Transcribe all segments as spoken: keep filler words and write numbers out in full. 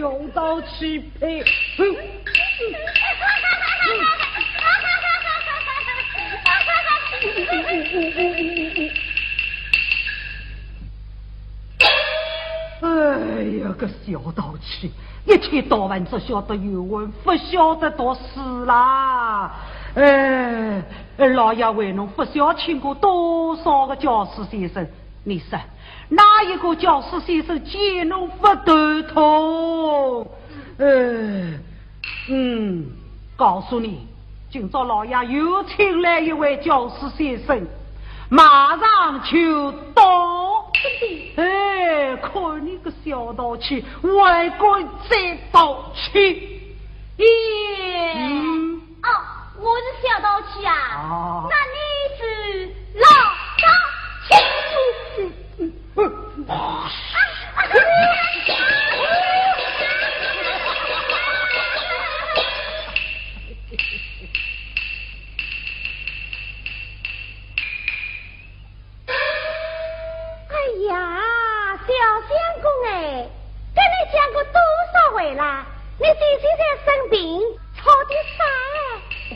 小淘气，呸！哼！哎呀，个小淘气，一天到晚只晓得游玩，不晓得读书啦。哎，老爷为侬不晓请过多少个教书先生，你说，哪一个教书先生见侬不头痛？呃，嗯，告诉你，今朝老爷又请来一位教书先生，马上就到。哎，看你个小淘气，还敢再淘气！咦？嗯。哦，我是小淘气啊？哦。那你是老淘气。哎呀，小相公哎，跟你讲过多少回了，你姐姐在生病，吵点啥哎？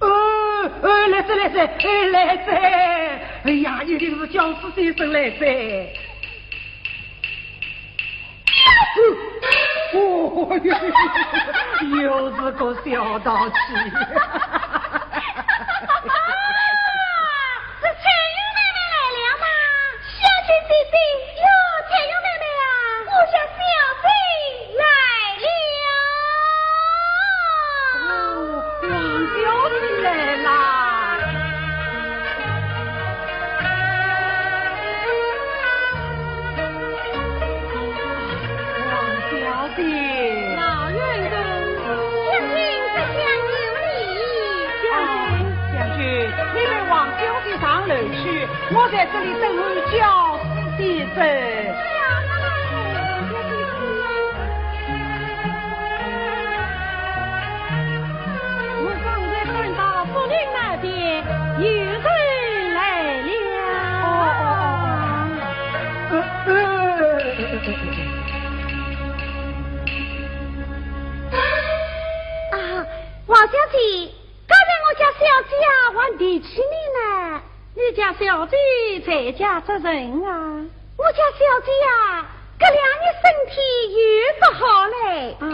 呃，呃，来哉，来哉，哎，来哉！哎呀，一定是教书先生来哉。哦，又是个小淘气。啊，是翠云妹妹来了吗？小姐姐姐，哟，翠云妹妹啊，我家小姐来了。哦，王小姐来啦。 王小姐。老员工，将军这厢有礼。将军，将军，你陪王小姐上楼去，我在这里等候教书先生。是啊，那么王小姐。 我刚才看到树林那边有人来了。哦，哦，哦，哦。呃，呃。啊，王小姐，刚才我家小姐啊，还提起你呢。你家小姐在家做甚啊？我家小姐啊，搿两日身体又不好嘞。啊？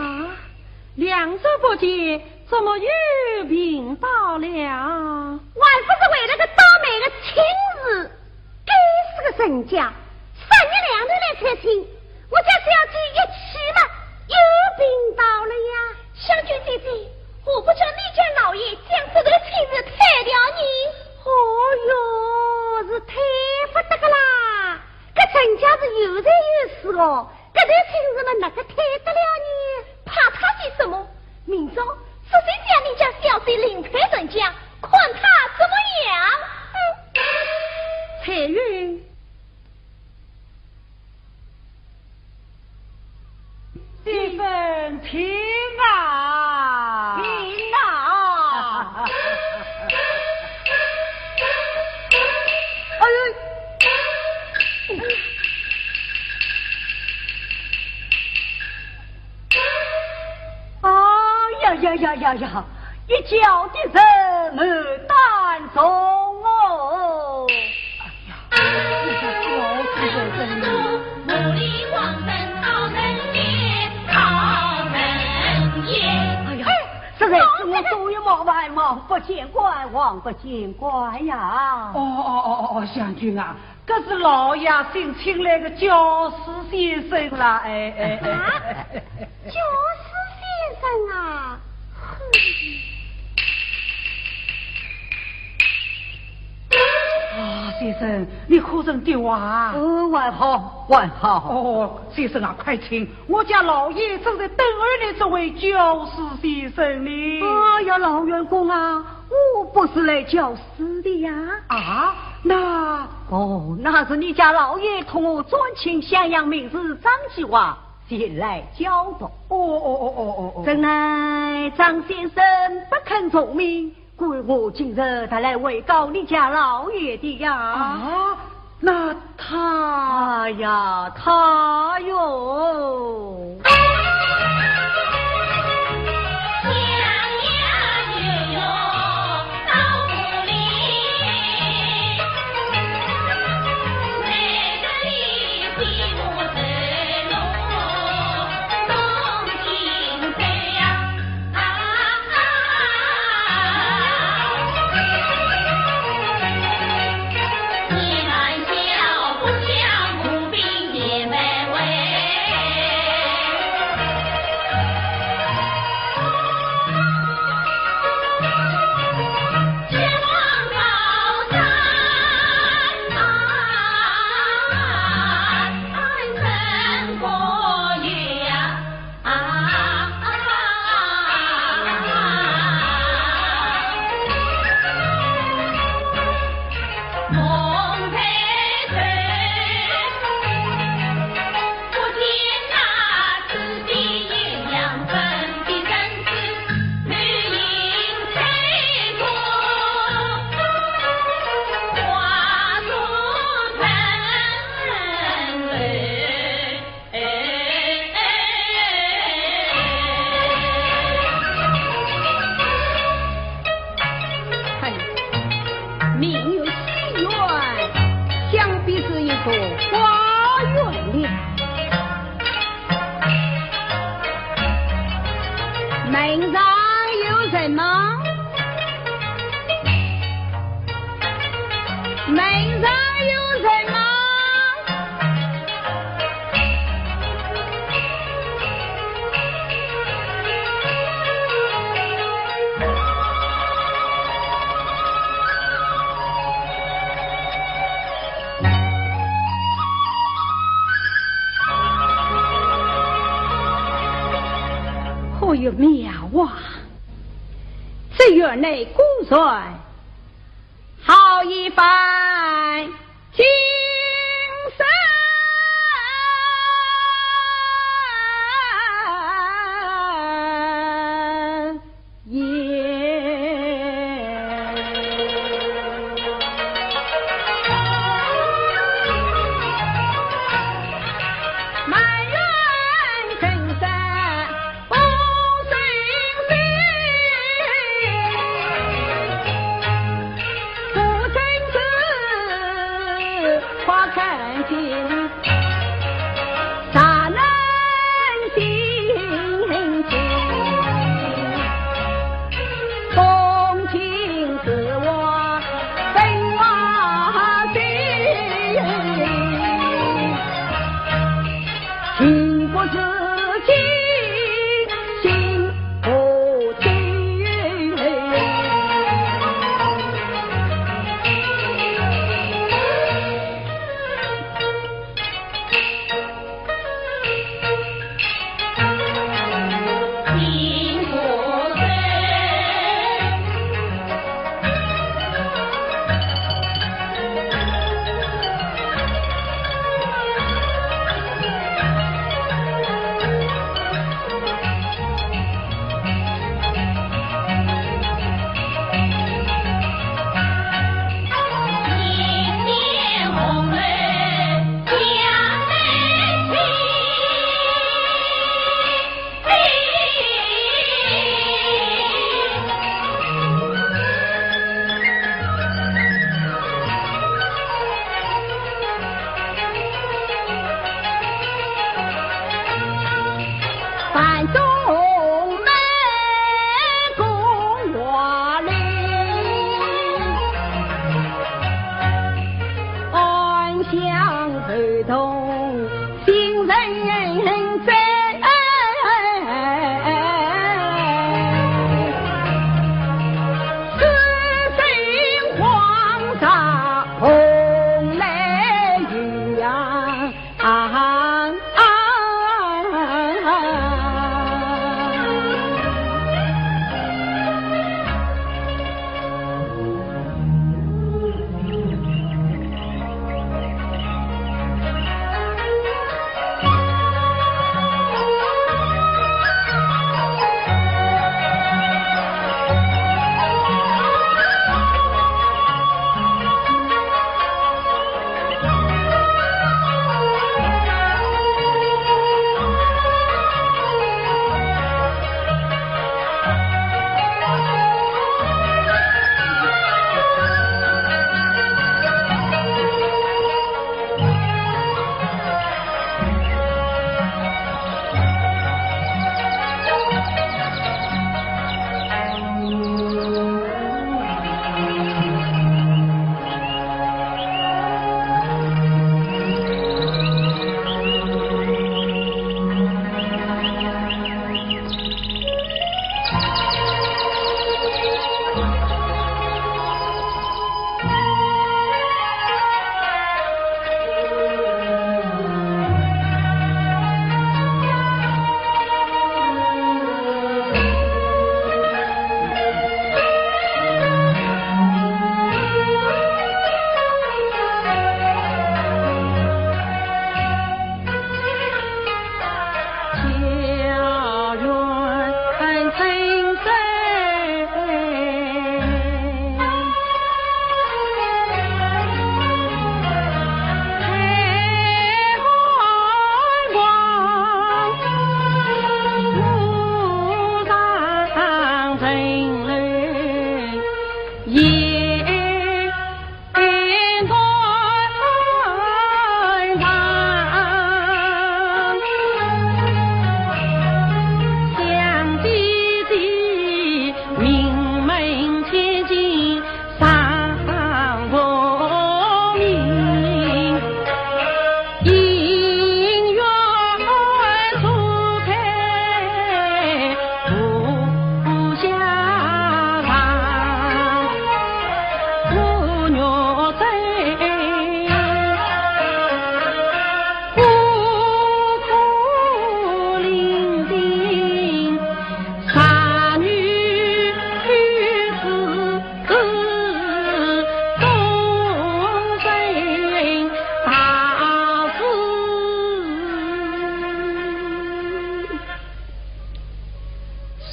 两日不见，怎么又病倒了？还不是为了个倒霉的亲事。该死个人家，三日两头来探亲，我家小姐一去嘛，又病倒了呀。香君姐姐，何不叫你家老爷将这段亲事退掉呢？哦哟，是退不得个啦，搿人家是有财有势哦， 搿段亲事嘛，哪个退得了呢？怕他些什么？明朝索性将你家小姐另配人家，看他怎么样。嗯。彩云。先生，请啊。请啊。哎呦。 哎呀呀呀呀呀，一家的人满当中哦。哎呀，你这小子真是。哎呀，实在是我多有冒犯，望不见怪，望不见怪呀。哦，哦，哦，哦，香君啊， 搿是老爷新请来的教书先生啦，哎，哎，哎。啊？教书先生啊？啊，先生，你可曾跌滑？哦，还好，还好。哦，先生啊，快请，我家老爷正在等候你这位教书先生呢。哎呀，老员工啊，我不是来教书的呀。啊，那……哦，那是你家老爷托我专请襄阳名士张继华前来教读。哦，哦，哦，哦，哦，哦。怎奈张先生不肯从命，故我今日特来回告你家老爷的呀。啊，那他……哎呀，他哟。哎，明月心愿，想必是一座花园了。门上有人吗？门上有人吗？哦哟，妙啊！这园内果然好一番景色也。满园春色 不胜愁，不胜愁，花开尽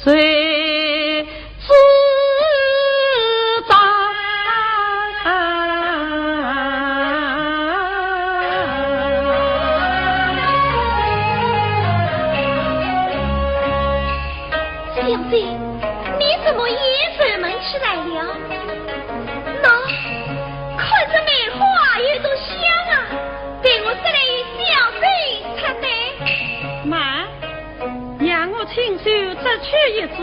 谁知道？小姐，你怎么也沉闷起来了？喏，看这梅花有多香啊！待我这里小姐插队。慢，让我亲手摘去一枝，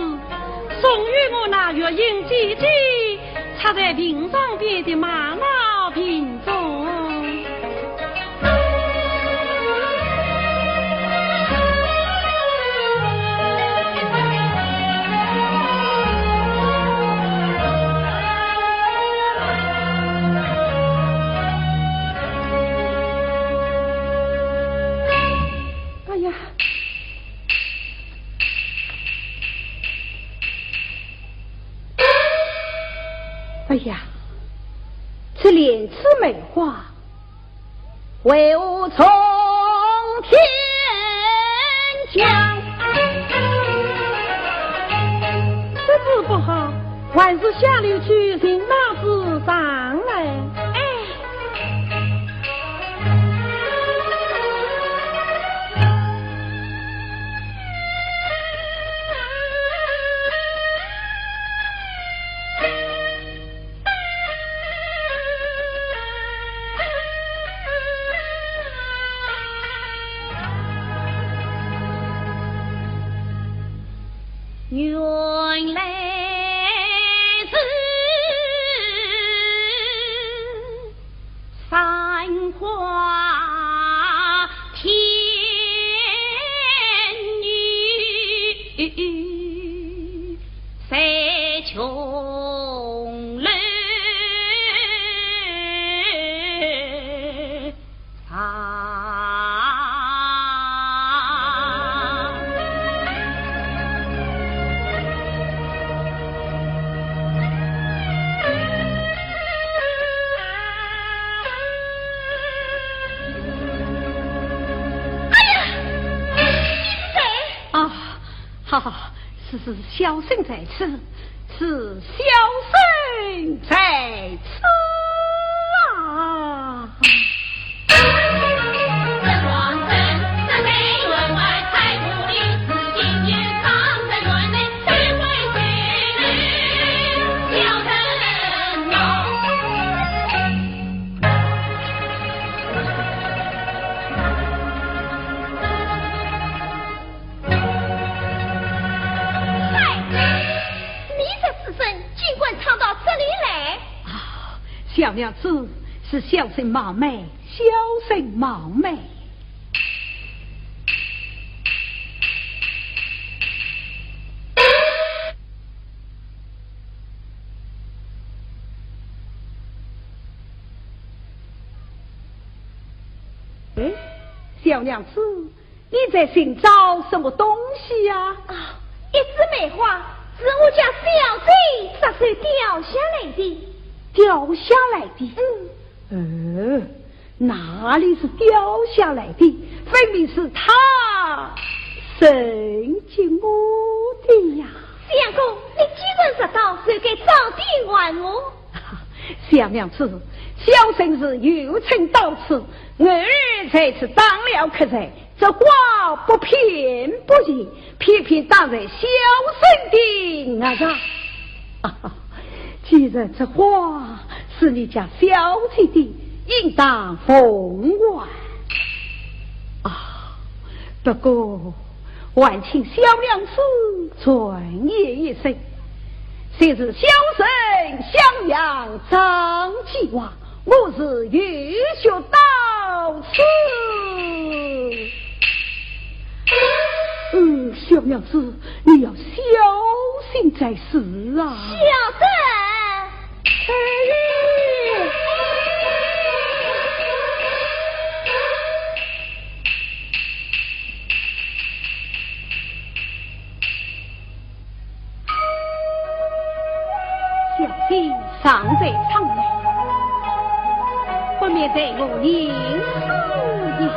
送与我那月英姐姐，插在屏障边的玛瑙瓶中。 哎呀，哎呀，这莲池梅花，为何从天降？这是不好，还是下楼去寻那枝上来。哎。 原来是山花天女，在琼楼 啊。哎呀，你是谁？啊，好，好，是，是，小生在此。 是小生在此啊。嗨，你这畜生，竟敢闯到这里来！啊，小娘子，是小生冒昧，小生冒昧。哎，小娘子， 你在寻找什么东西呀？啊，一枝梅花，是我家小姐这时掉下来的。掉下来的？嗯。呃，哪里是掉下来的？分明是她送给我的呀。相公，你既然拾到，就该早点还我。 小娘子，小生是有请到此，偶尔在此打了瞌睡，这花不偏不倚，偏偏打在小生的额上。啊，既然这花是你家小姐的，应当奉还。啊，不过 还请小娘子转言一声，谁知小生襄阳张继华，我是有学到此。嗯，小娘子，你要小心才是啊。晓得。哎。 小姐尚在舱内，不免待我凝视一番。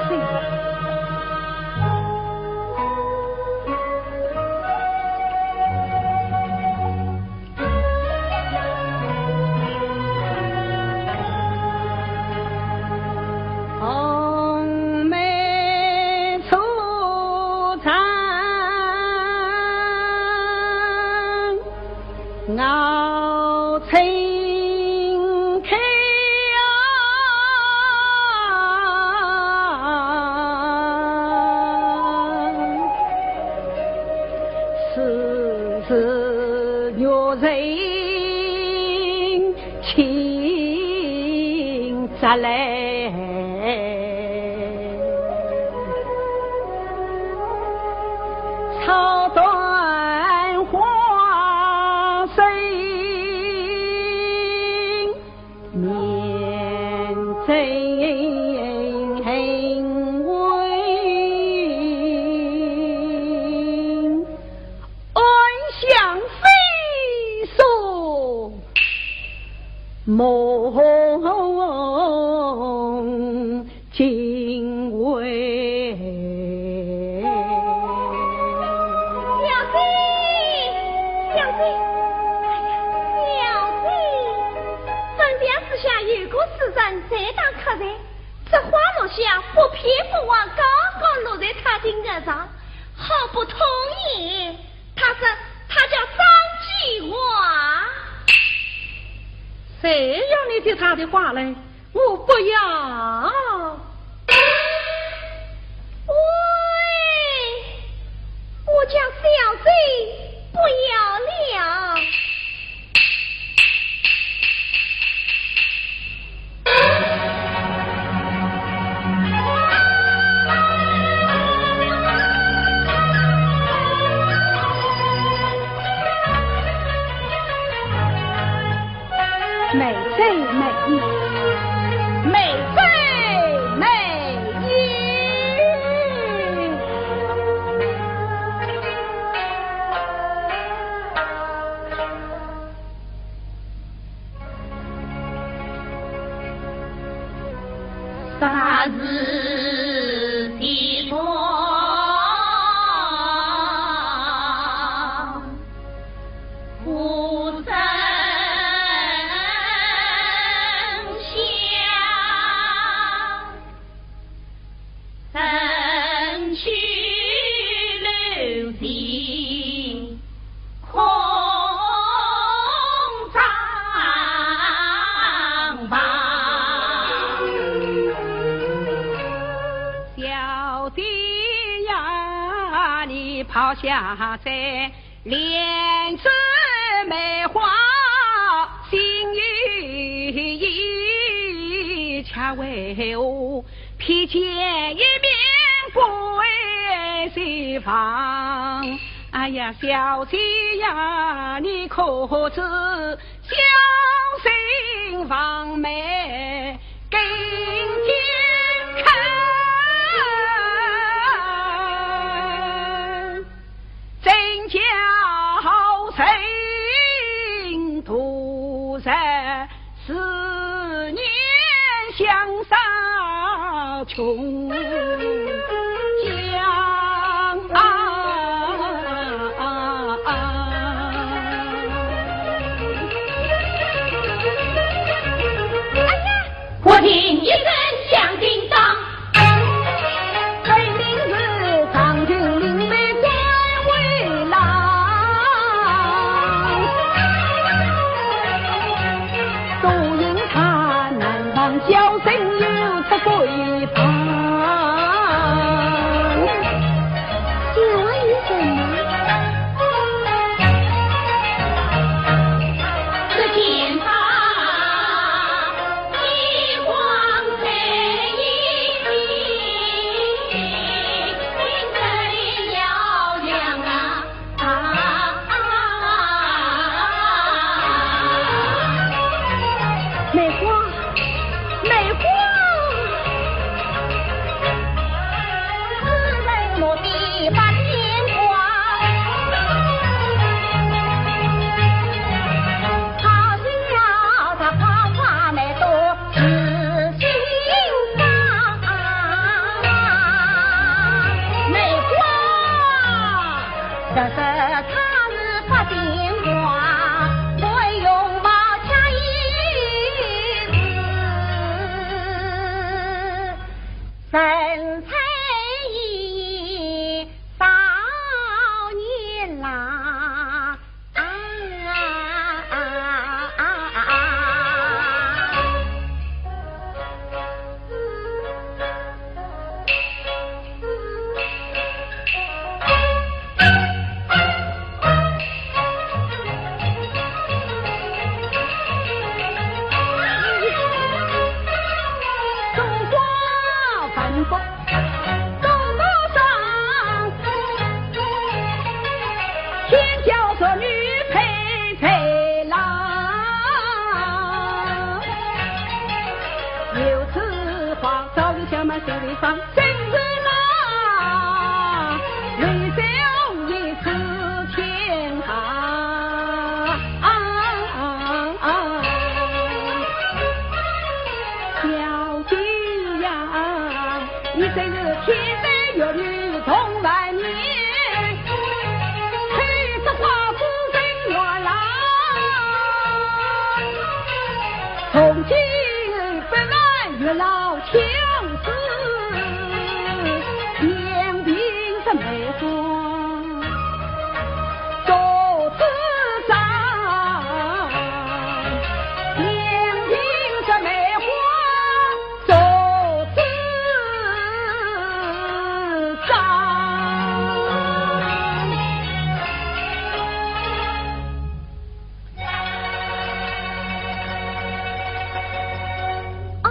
是玉人亲自来，操断花生。 面真为安享非所梦。 敬畏。小姐，小姐，哎呀，小姐，本店之下有个书生在打瞌睡，这花落下不偏不倚，刚刚落在他的额上，好不痛也。他说他叫张继华。谁要你提他的话来？ 我不要。喂，我家小姐不要了。美哉美矣，美哉美矣。小姐呀，你抛下山， 莲子梅花心有意，却为何披肩一面不回西房？哎呀，小姐呀，你可知小生望梅更添看。 怎教人度日思念香砂琼浆啊？哎呀！ 忽听一声响叮当，分明是张金林被关回来。都因他南方小生有这鬼法。真是那，为小姐思天下。小姐呀，你真是天生玉女同万年，配着花枝人月郎，从今不问月老 相思，两鬓着梅花做主张，两鬓着梅花做主张。 哦，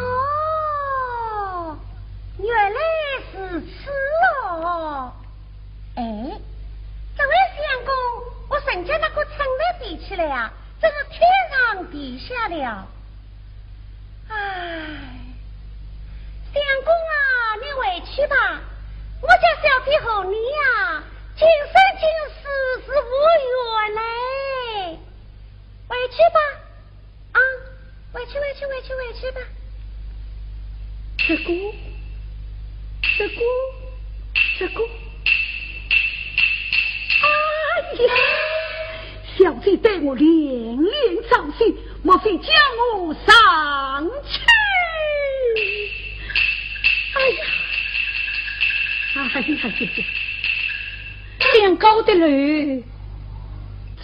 原来如此哦。哎，这位相公，我人家那个称头比起来啊，真是天上地下了。唉，相公啊，你回去吧，我家小姐和你呀，今生今世是无缘嘞。回去吧。 啊，回去，回去，回去，回去吧。这个，这个，这个，哎呀，小姐对我连连招亲，莫非叫我上去？哎呀，哎呀，哎呀，这样高的楼，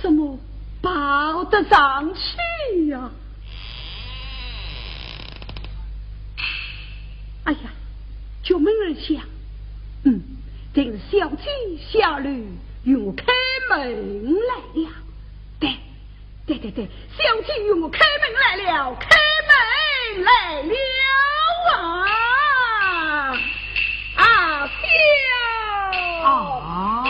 怎么 抱得上去呀。哎呀，角门而响，嗯，定是小姐下楼与我开门来了。对，对，对，对，小姐与我开门来了，开门来了啊！ 啊，小。啊，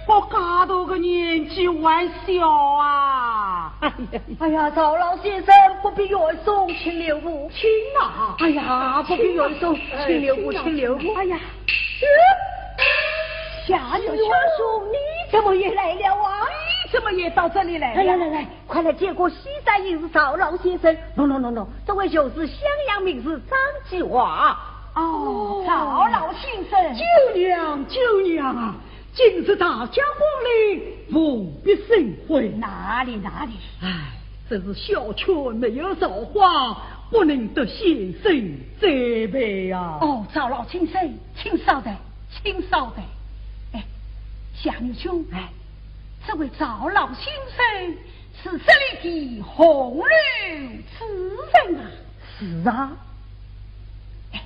我介大个年纪还小啊！哎呀，哎呀，赵老先生，不必远送，请留步。请啊！哎呀，不必远送，哎，请留步，请啊，请留步。哎呀，夏玉兄，夏玉兄，你怎么也来了啊？你怎么也到这里来了？来，来，来，来，快来见过西山隐士赵老先生。喏，喏，喏，喏，这位就是襄阳名士张继华。 哦，赵老先生。舅娘，舅娘啊，今日大驾光临，何必盛会？哪里，哪里。唉，只是小圈没有造化，不能得先生栽培啊。哦，赵老先生，请稍待，请稍待。哎，夏玉兄，哎，这位赵老先生 是这里的红楼主人啊。是啊。哎，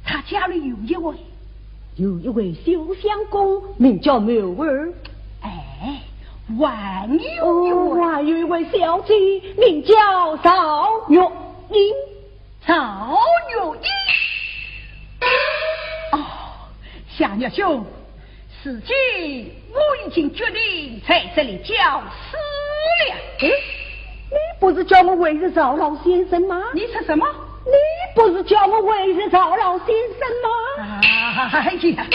他家里有一位，有一位小相公，名叫满儿。哎，还有一位，哦，还有一位小姐，名叫赵月英。 赵月英。哦，夏玉兄，如今我已经决定在这里教书了。嗯，你不是叫我会试赵老先生吗？你说什么？你不是叫我会试赵老先生吗？哎呀，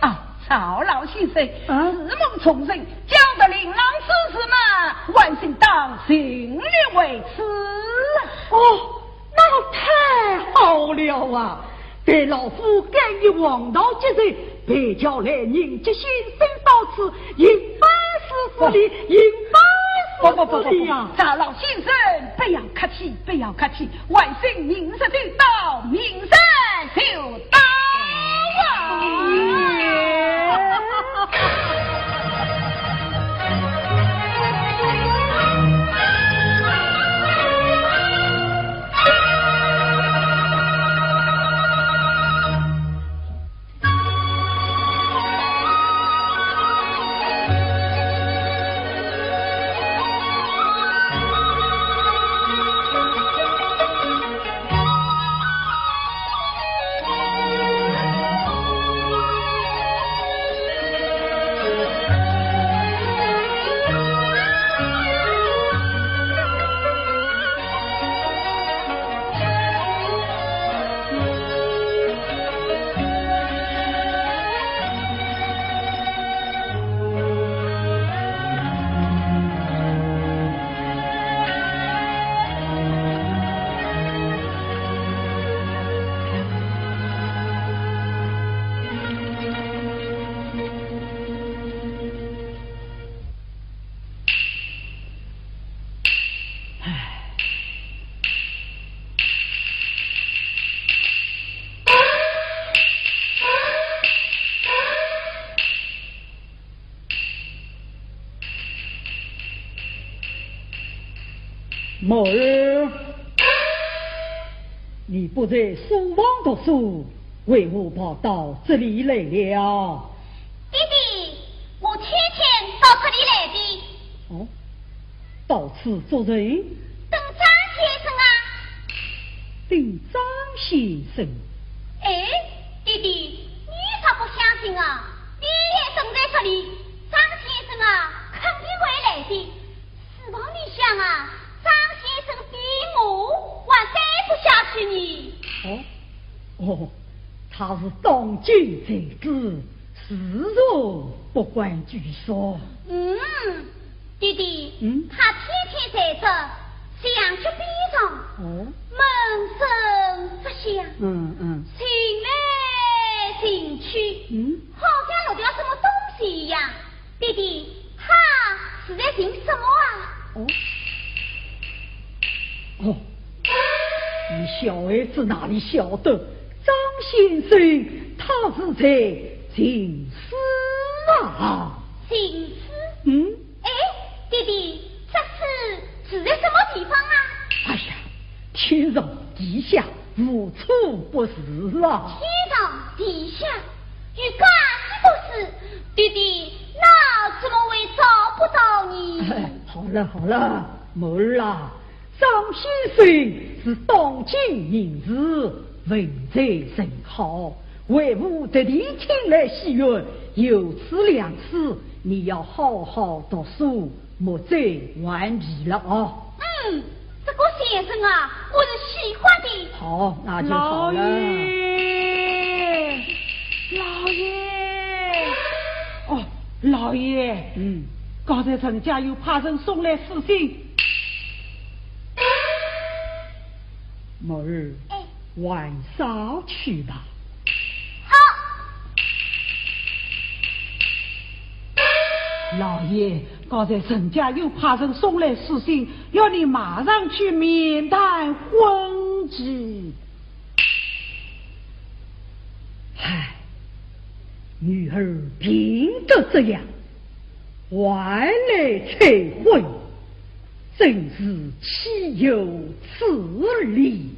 啊，赵老先生，啊？自梦重生，教得琳琅之事嘛，还请当尽力为之啊。哦， 那太好了啊！待老夫改一黄道吉日，陪轿来迎接先生到此，一番是福礼，一番是福礼呀！赵老先生，不要客气，不要客气，晚生明日就到，明日就到啊！妹儿，你不在书房读书，为何跑到这里来了？爹爹，我天天到这里来的。哦，到此做甚？等张先生啊。等张先生？哎，爹爹，你咋不相信啊？你也等在这里，张先生啊，肯定会来的。 书房里向啊，张先生比我还待不下去呢。哦，哦，他是当今才子，自然不敢拘束。嗯，爹爹，嗯？他天天在这墙角边上，哦？闷声不响，嗯，嗯。寻来寻去，嗯？好像落掉什么东西一样。 爹爹，他是在寻什么啊？哦，哦，你小孩子哪里晓得，张先生他是在寻书啊。寻书？嗯？哎，爹爹，这书是在什么地方啊？哎呀，天上地下，无处不是啊。天上地下，有介许多书，爹爹，那怎么会找不到呢？哎，好了好了，妹儿啊，张先生是当今名士，文才甚好，为父特地请来戏院，有此良机，你要好好读书， 莫再顽皮了啊。嗯，这个先生啊，我是喜欢的。好，那就好了。老爷，老爷。哦，老爷。嗯。刚才陈家有派人送来书信。妹儿，哎。 晚上去吧。好。老爷，刚才陈家又派人送来书信，要你马上去面谈婚期。唉，女儿病得这样，还来催婚，真是岂有此理！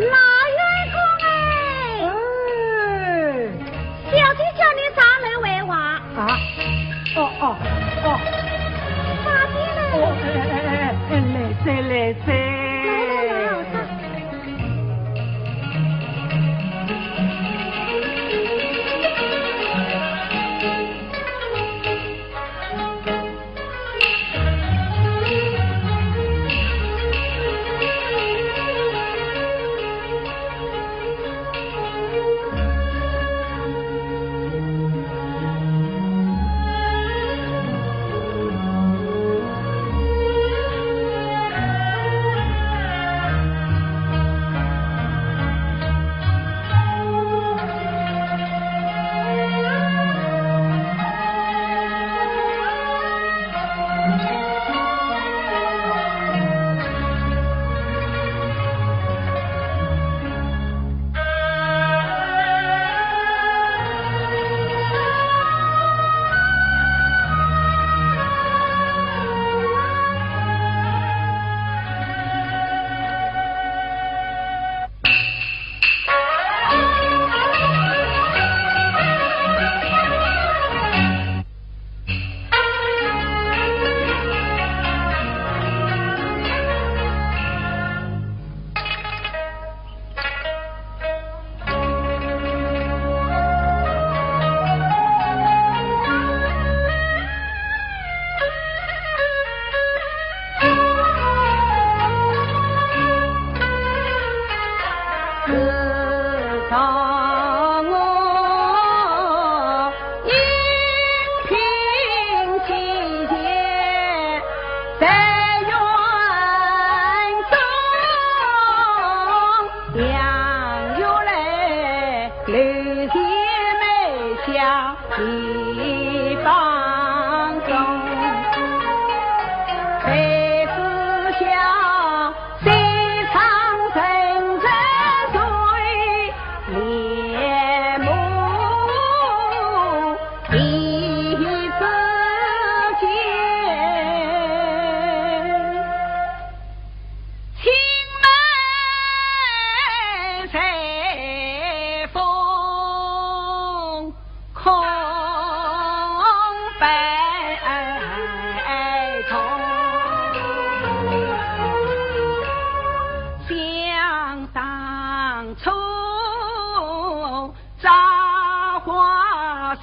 老员工哎，哎。小姐叫你上来回话。啊，哦，哦，哦。快点来。哦，哎，哎，哎，哎，来哉，来哉。来，来，来，上。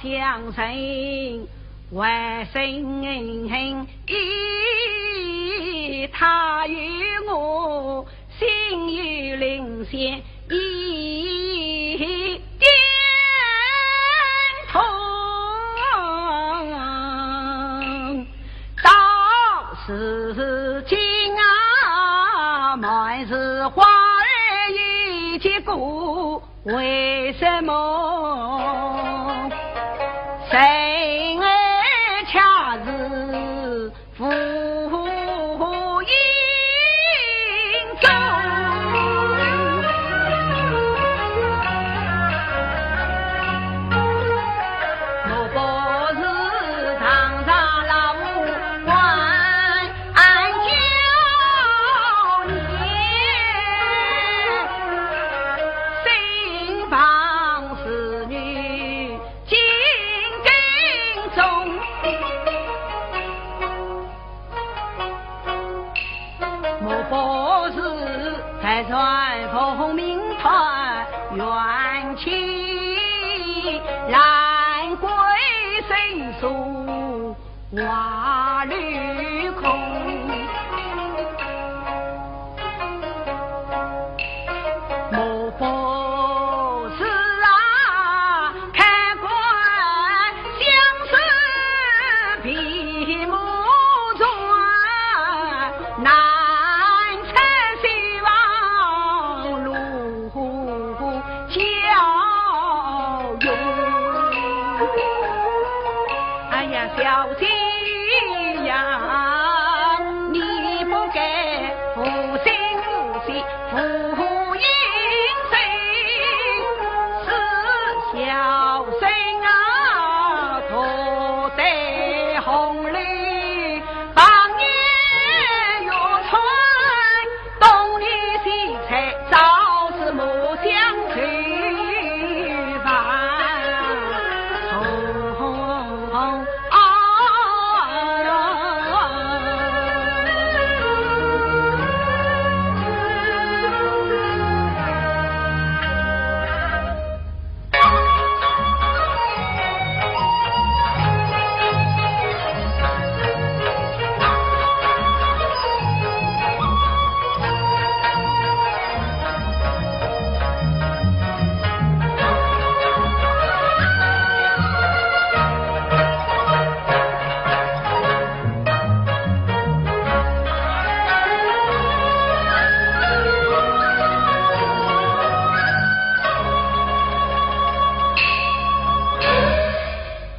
两人为生，他与我心有灵犀一点通。到如今啊，满是花儿已结果，为什么人儿却是无影踪？莫不是堂上老母官教你，新房侍女进京中。莫不是在船逢民团，冤屈兰桂生疏，花柳空。莫不是啊，看官相思闭目船，难测西望路。 交友。哎呀，小姐呀，你不该无心无意，无影踪，是小生啊，独对红楼。 当年月春，东篱西菜，朝思暮想愁烦。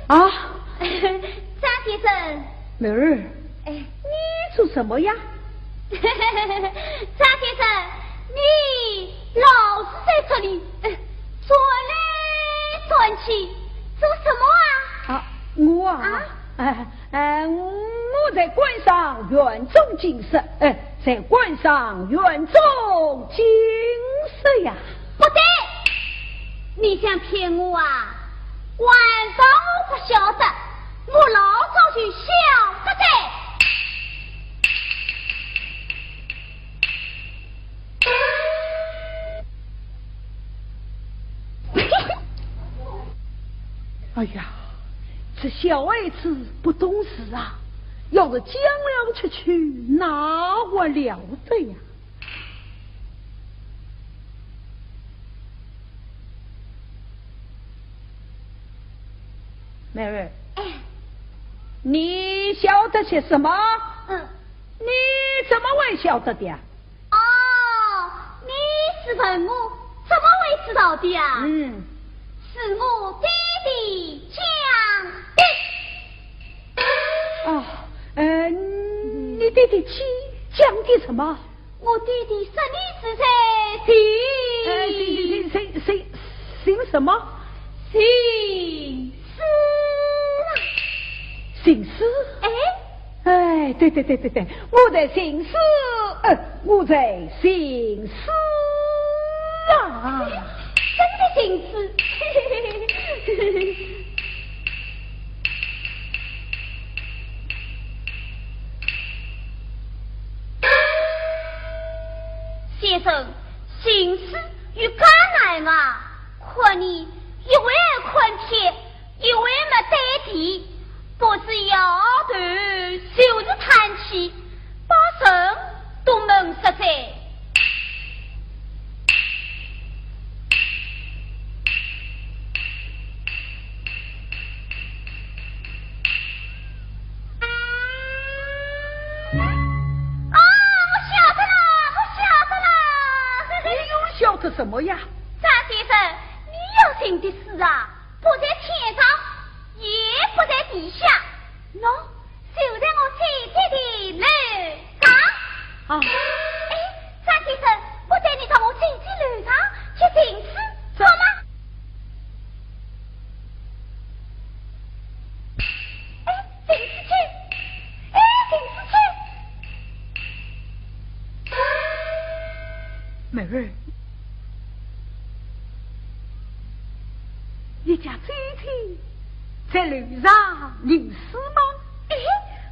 啊，张先生。妹儿，哎，你做什么呀？张先生，你老是在这里，哎，转来转去，做什么啊？啊，我啊，啊？哎，哎，我在观赏园中景色，哎，在观赏园中景色呀。不对，你想骗我啊？晚上我不晓得，我老早就晓得的。 哎呀，这小孩子不懂事啊，要是讲了出去，那还了得呀！妹儿，哎。你晓得些什么？嗯。你怎么会晓得的呀？ 哦，你是问我怎么会知道的呀？嗯。是我爹爹讲的。哦，呃，你爹爹讲，讲的什么？我爹爹说你是在寻，呃，寻，寻，寻，寻，寻什么？寻诗啊。寻诗？哎？ 哎，对对对对对，我在寻诗，呃，我在寻诗啊。真的寻诗。先生，寻诗有介难啊？看你一会儿看天，一回没对地，不是摇头，就是叹气，把人都闷煞哉。啊，我晓得了，我晓得了。你又晓得什么呀？张先生，你要寻的书啊，不在天上，也不在地下，喏，就在我姐姐的楼上。啊。哎，张先生，我带你到我姐姐楼上去寻书，走。好吗？哎，寻书去，哎，寻书去。妹儿， 你家姐姐在楼上吟诗吗？哎，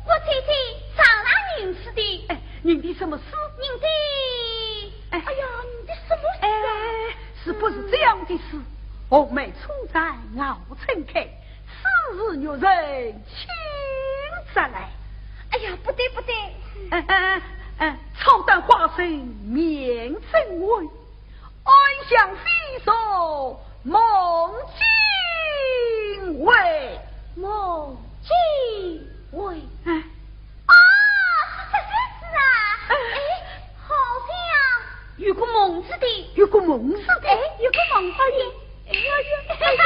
我姐姐常常吟诗的。哎，吟的什么诗？吟的，哎。哎呀，吟的什么诗啊？哎，是不是这样的诗？“红梅初展熬春开，此时玉人轻折来。”哎呀，不对，不对。“哎，哎，哎，哎，草淡花深眠深闺， 暗香飞送梦境回。”梦境回。哎。啊，是这首诗啊。哎。哎，好像有个梦字的。有个梦字的。哎，有个梦字的。哎呀，哎呀，哎呀。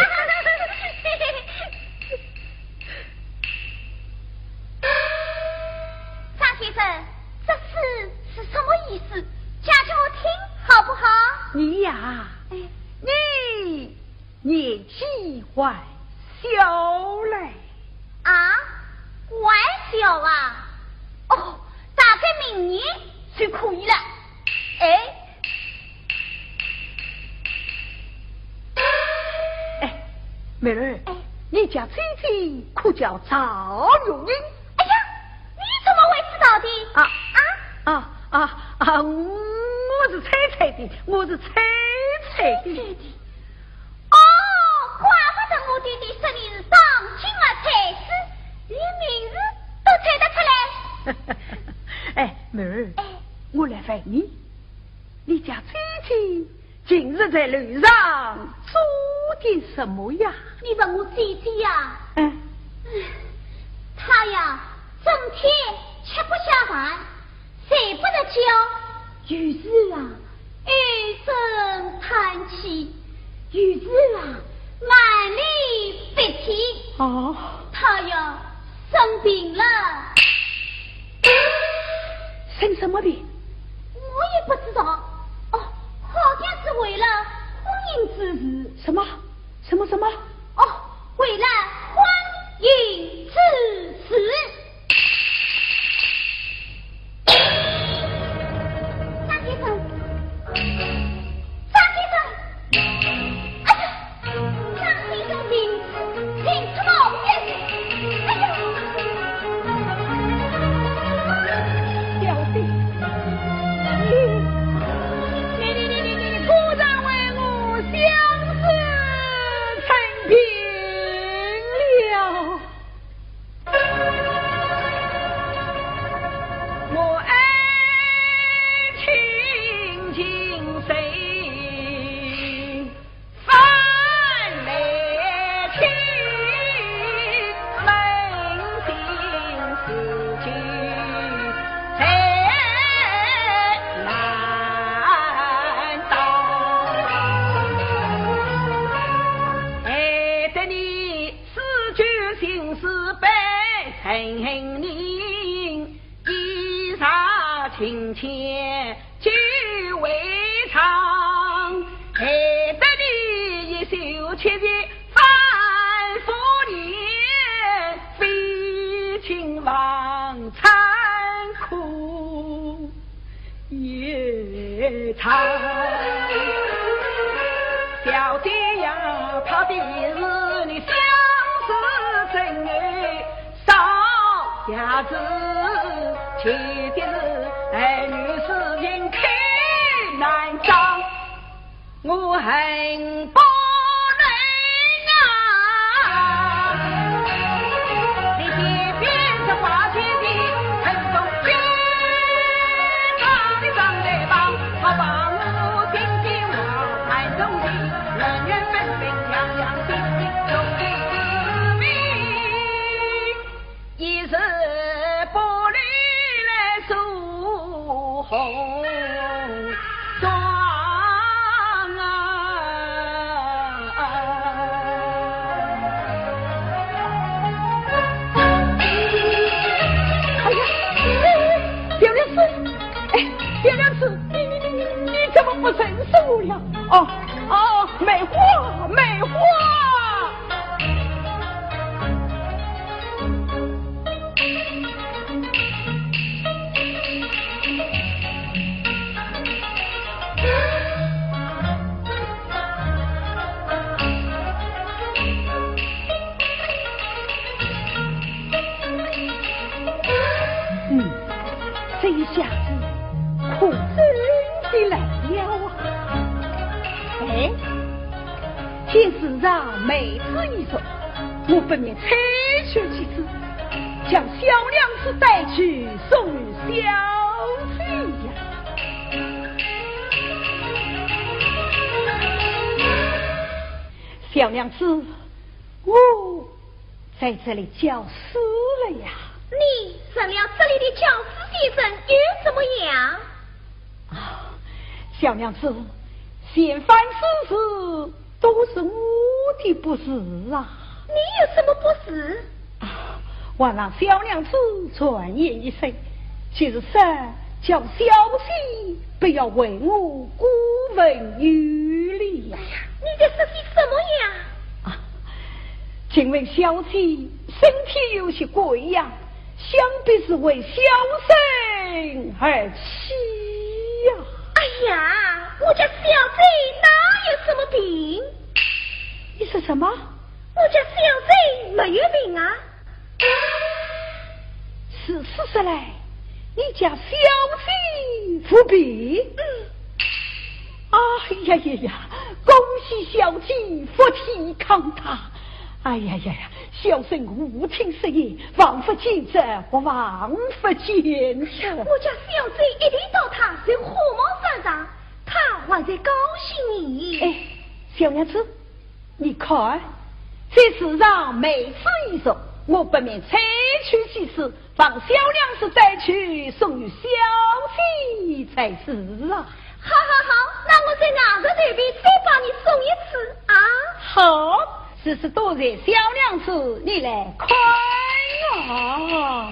张先生，这诗是什么意思？讲给我听，好不好？你呀，哎。你年纪还小嘞。啊？还小啊？哦，大概明年就可以了。哎。哎，妹儿，哎。你家姐姐可叫赵月英？哎呀，你怎么会知道的？啊。啊？啊，啊，啊，我是猜猜的，我是猜猜的。猜猜的。哦，怪不得我爹爹说你是当今的才子，连名字都猜得出来。哎，妹儿，哎。我来问你，你家姐姐 今日在楼上做的什么呀？你问我姐姐呀？嗯。她呀，整天吃不下饭，睡不着觉，有时啊，唉声叹气，有时啊，满脸鼻涕。哦。她呀，生病了。生什么病？我也不知道。哦，好像是为了婚姻之事。什么？什么什么？哦，为了婚姻之事。张先生，张先生，哎呀，张先生病死，病死了，哎呀！小姐，你，你，你，你，你，你果然为我相思成病了。 我爱卿情深，分来听扪心自己最难当。爱得你 诗句情诗百成人，衣裳情趣俱为常。害得你一袖七日反复念，非情望参苦 夜长。小姐呀，怕的是你相思真爱少下子，气的是儿女私情开难张。 我恨不能啊！红妆啊。哎呀，小娘子，哎，小娘子，你你你你你怎么不认识我了？哦哦，梅花，梅花。 嗯，这一下子可真的来了啊！哎，见世上妹子已熟，我不免采取其事，将小娘子带去送与小姐呀。小娘子，我 在这里教书了呀。你成了这里的教书先生又怎么样？啊，小娘子，前番之事都是我的不是啊。你有什么不是？啊，还望小娘子转言一声，就是说叫小姐不要为我过分有礼呀。哎呀，你在说些什么呀？啊， 请问小姐身体有些贵呀，想必是为小生而起呀。哎呀，我家小姐哪有什么病？你说什么？我家小姐没有病啊。 如此说来，你家小姐无病？嗯。哎呀呀呀，恭喜小姐福体康泰！哎呀呀呀，小生无听失言，望佛见证，望佛见证。我家小姐一定到她就火冒三丈，她还在高兴呢。哎，小娘子， 你看，这世上妹子已熟，我不免采取其事，望小娘子带去送与小姐才是啊。好好好，那我在外头随便再帮你送一次啊。好，如此多谢小娘子，你来看啊。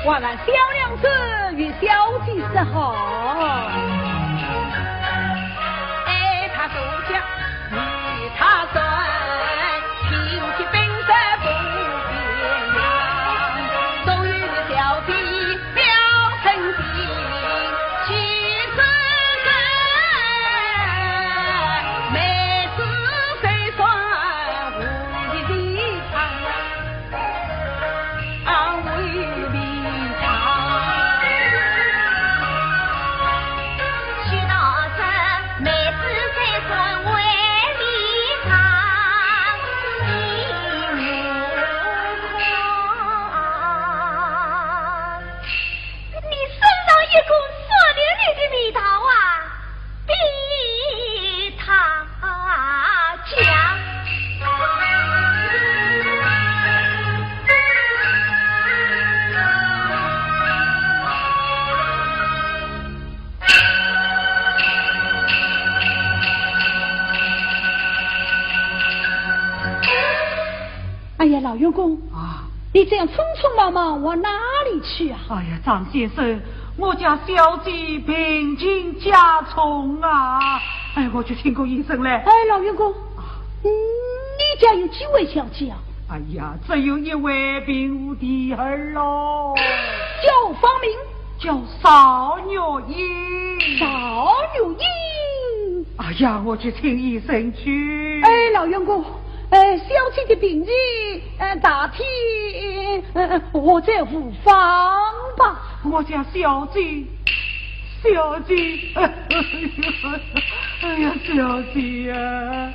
还望小娘子与小姐说好。老员工，啊，你这样匆匆忙忙往哪里去啊？哎呀，张先生，我家小姐病情加重啊，哎，我去请个医生来。哎，老员工，啊，嗯，你家有几位小姐啊？哎呀，只有一位病妇第二喽。叫芳名？叫邵月英。邵月英？哎呀，我去请医生去。哎，老员工，哎，小姐的病情，呃，大体，呃，我在无妨吧。我家小姐，小姐，哎呀，小姐呀。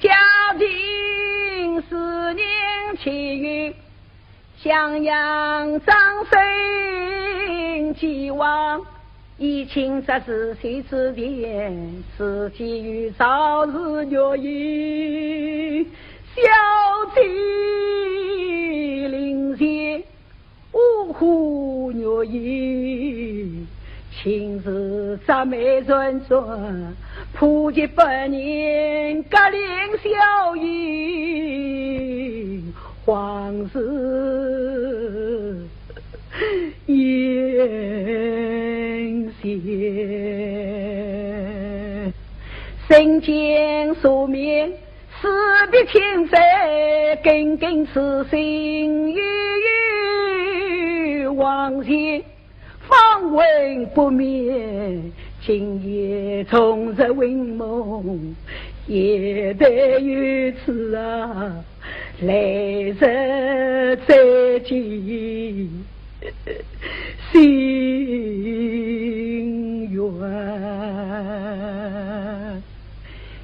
家庭是人情由，襄阳张生既亡，以亲侄子谁之田，是寄与赵氏月英。小姐临前，呜呼月英，亲自折梅传说，普及百年，格令小英，皇氏 言谢。身兼数面，势必千岁，耿耿此心，欲与王前访问不免，今夜重入云梦，夜待于此啊。 来日再见，心愿。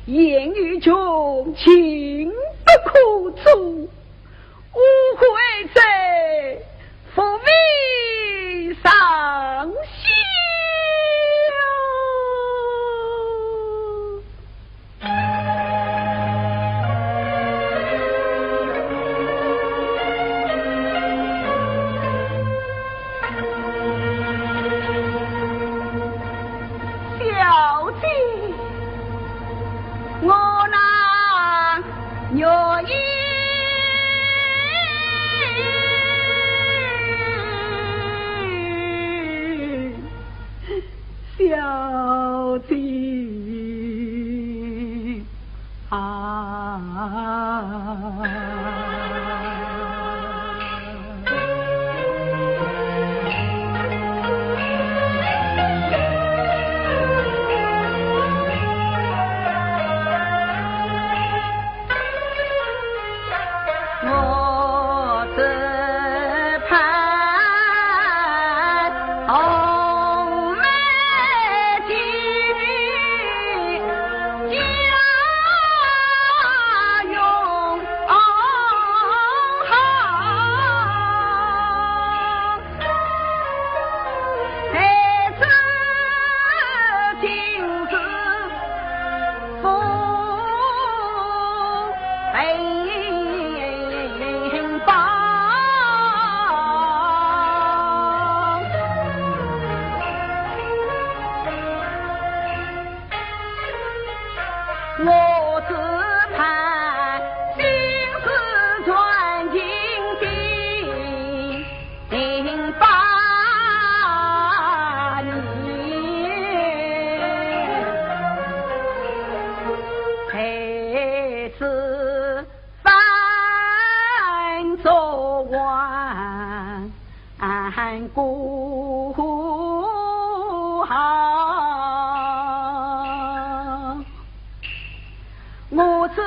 言语穷，情不可终。误会者， 伏眉上下。小姐，我那 月英。小姐啊。过行，我只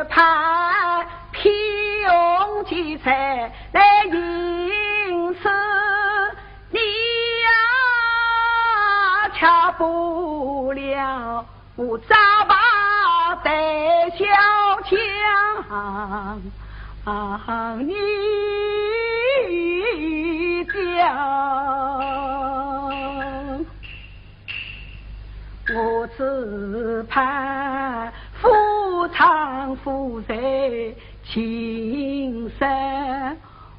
盼披红巾彩来迎娶你呀，吃不了 我早把带小将，你讲，我只盼夫唱妇随情深。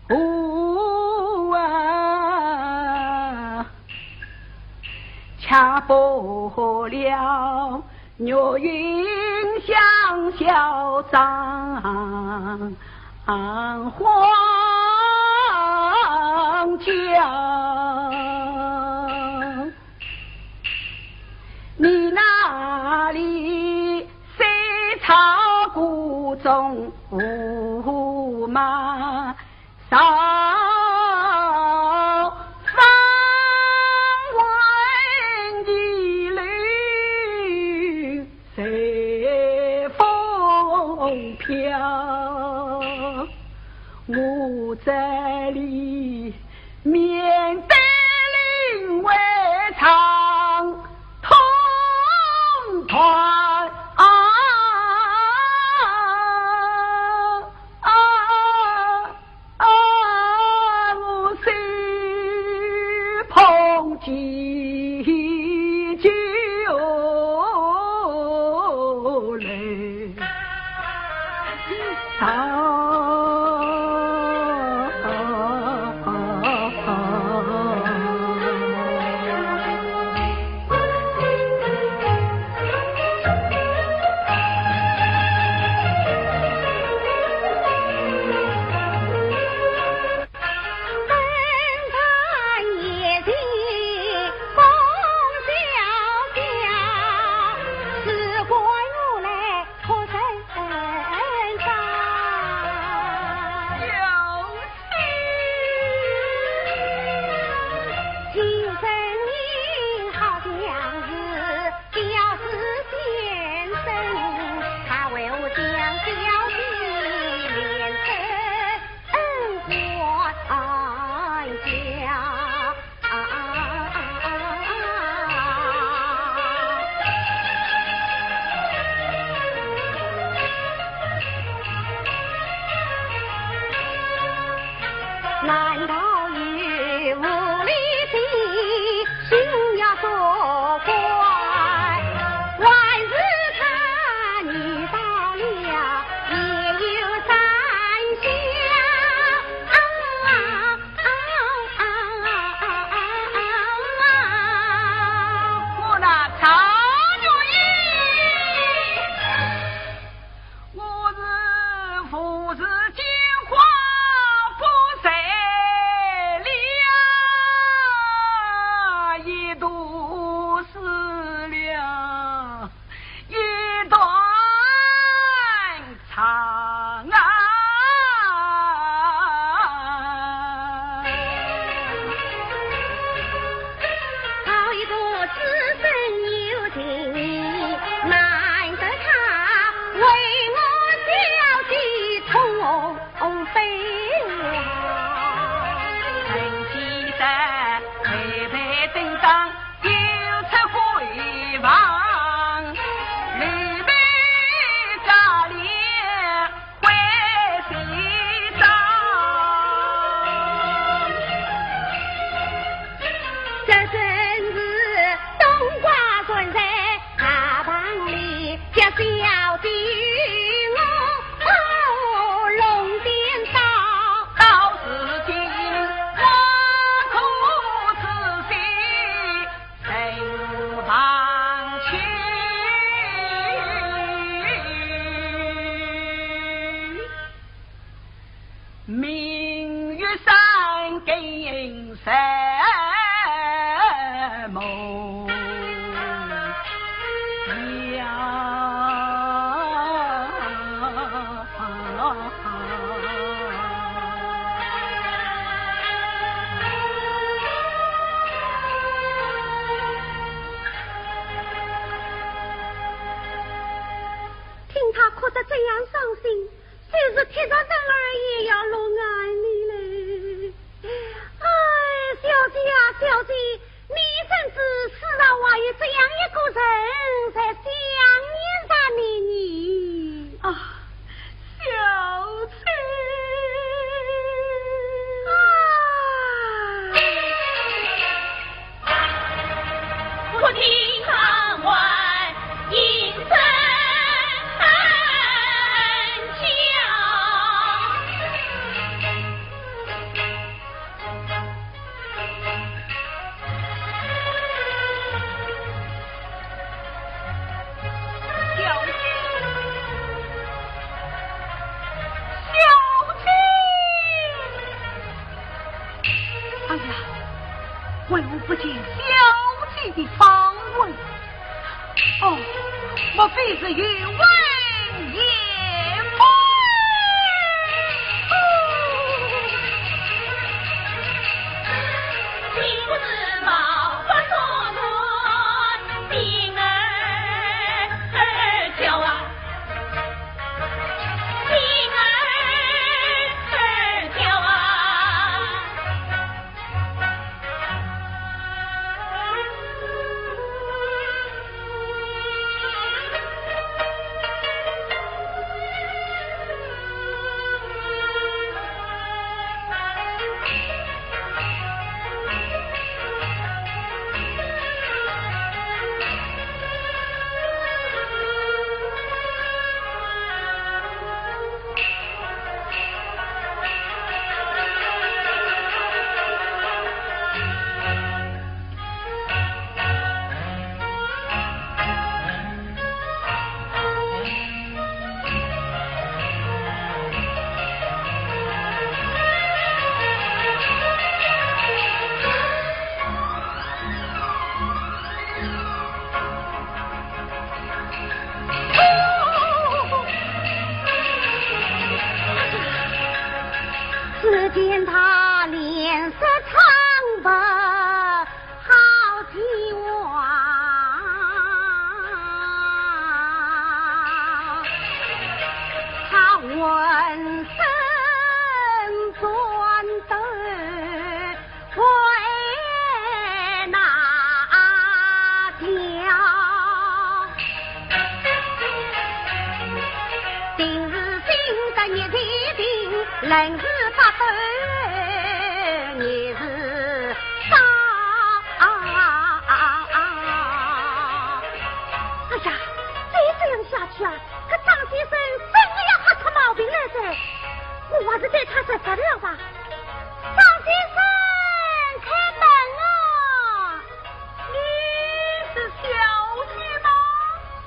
哦啊，吃不了月影香消妆，荒郊。 你那里谁唱古钟胡马，韶风问的柳随风飘。我这里 面对林外唱通团啊，啊，啊，我手捧酒来。 难道有无理的心要作怪？还是他你到了也有三下？啊啊啊啊啊啊啊！我那曹月英，我是父子间花不在了，一度死了一段长啊。 好一个知生有情，难得他为我小姐宠妃啊。这样伤心，就是铁石人儿也要落眼泪嘞。哎，小姐啊，小姐，你怎知世上还有这样一个人在想念着你呢？啊，小姐。啊。 小姐，小姐。哎呀，为何不见小姐的芳魂？哦，莫非是有问也吗？只见他脸色苍白，好几望，他浑身战抖。 为哪条？定是心得热的病，冷是发抖，热是烧。哎呀，再这样下去啊，搿张先生真的要吓出毛病来哉。我还是对他说说了吧。 张先生，开门哦！你是小姐吗？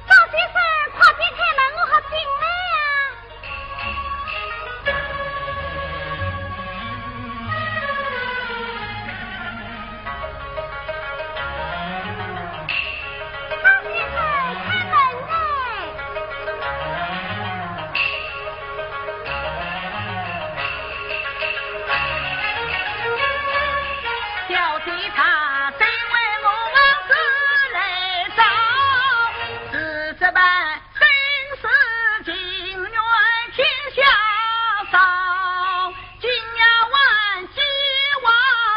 张先生，快点开门，我好进来呀！张先生，开门哎！ 小姐她对为我王子来找，是这般心事情愿天下烧，今夜晚既话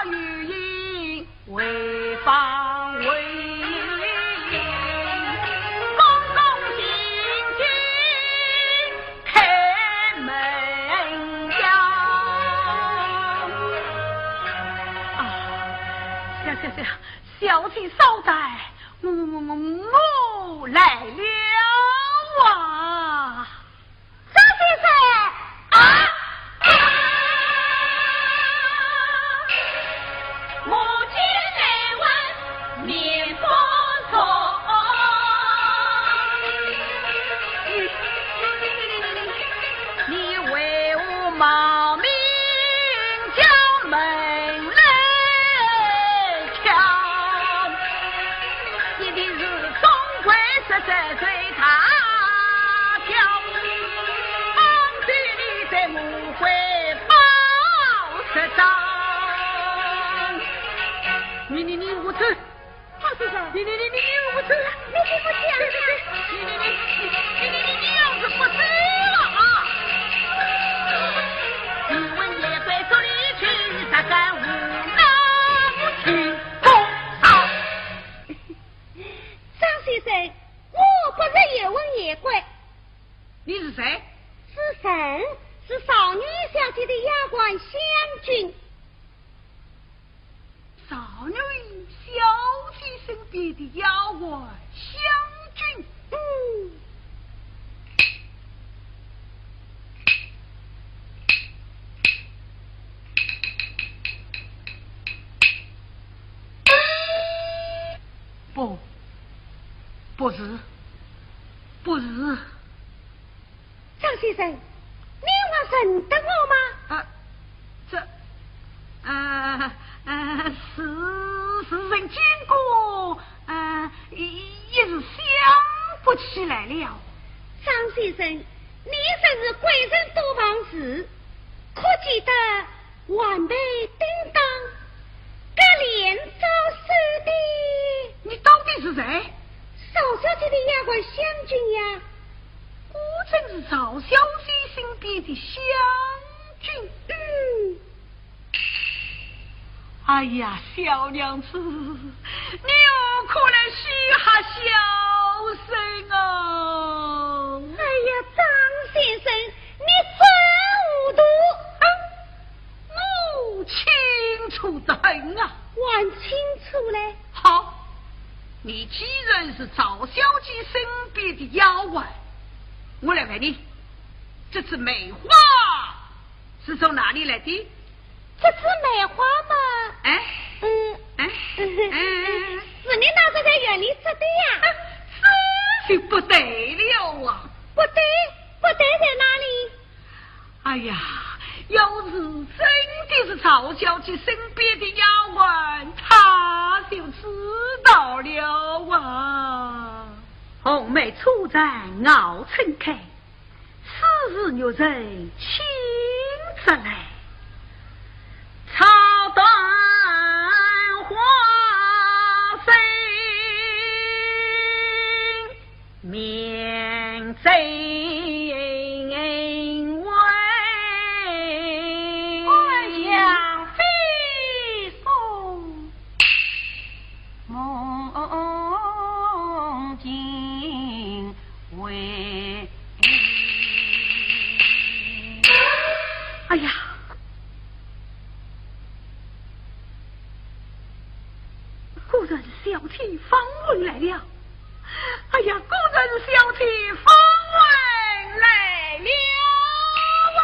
语音。 回房回营，恭恭敬敬开门呀。啊，行行行，小姐稍待，我我我我我来了啊。 张先生。啊！母亲来问面不红。你为何冒名叫门来敲？一定是总归是得罪 他叫你，方才你在我怀抱十张。你你你胡扯！张先生，你你你你你胡扯！你听不见。你你你你你你你你要是不是了啊？你问夜鬼说你去，他敢无脑去？张先生，我不是叶问夜鬼。你是谁？是谁？是少女小姐的丫鬟香君。少女小姐身边的丫鬟香君？嗯。不，不是，不是。张先生，你还认得我吗？啊，这，啊，啊，是，是曾见过，啊，一，一时想不起来了。张先生，你真是贵人多忘事，可记得 晚辈叮当，隔帘招手的。你到底是谁？少小姐的丫鬟香君呀。果真是少小姐身边的香君。嗯。哎呀，小娘子，你何苦来戏吓小生啊？哎呀，张先生，你真糊涂啊！ 我清楚得很啊。还清楚嘞？好，你既然是赵小姐身边的丫鬟，我来问你，这枝梅花是从哪里来的？这枝梅花嘛，哎，嗯，哎，哎，是你拿着在园里植的呀？这就不对了啊！不对，不对在哪里？ 哎呀，要是真的是赵小姐身边的丫鬟，她就知道了啊。红梅初展袄撑开，此时玉人轻则来，草断花飞。 面对未央飞送梦境回。哎呀， 果然是小姐访问来了。哎呀，果然是小姐访问来了啊！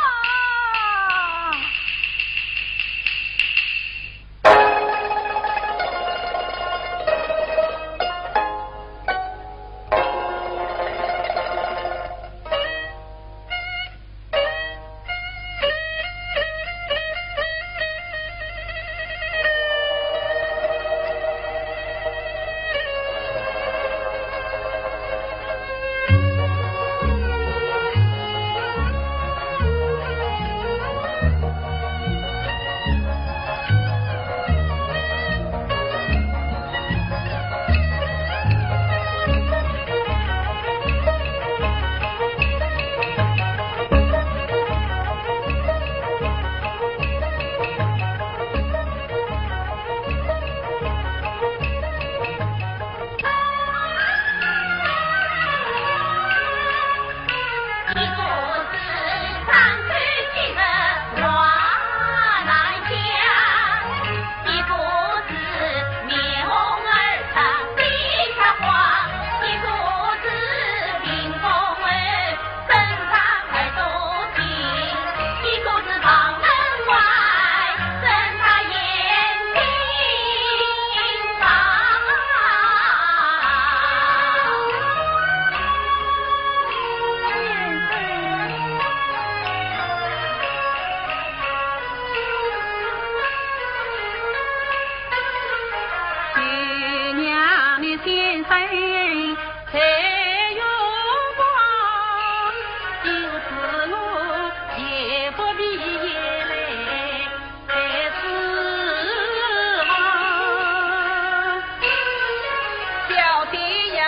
小姐呀，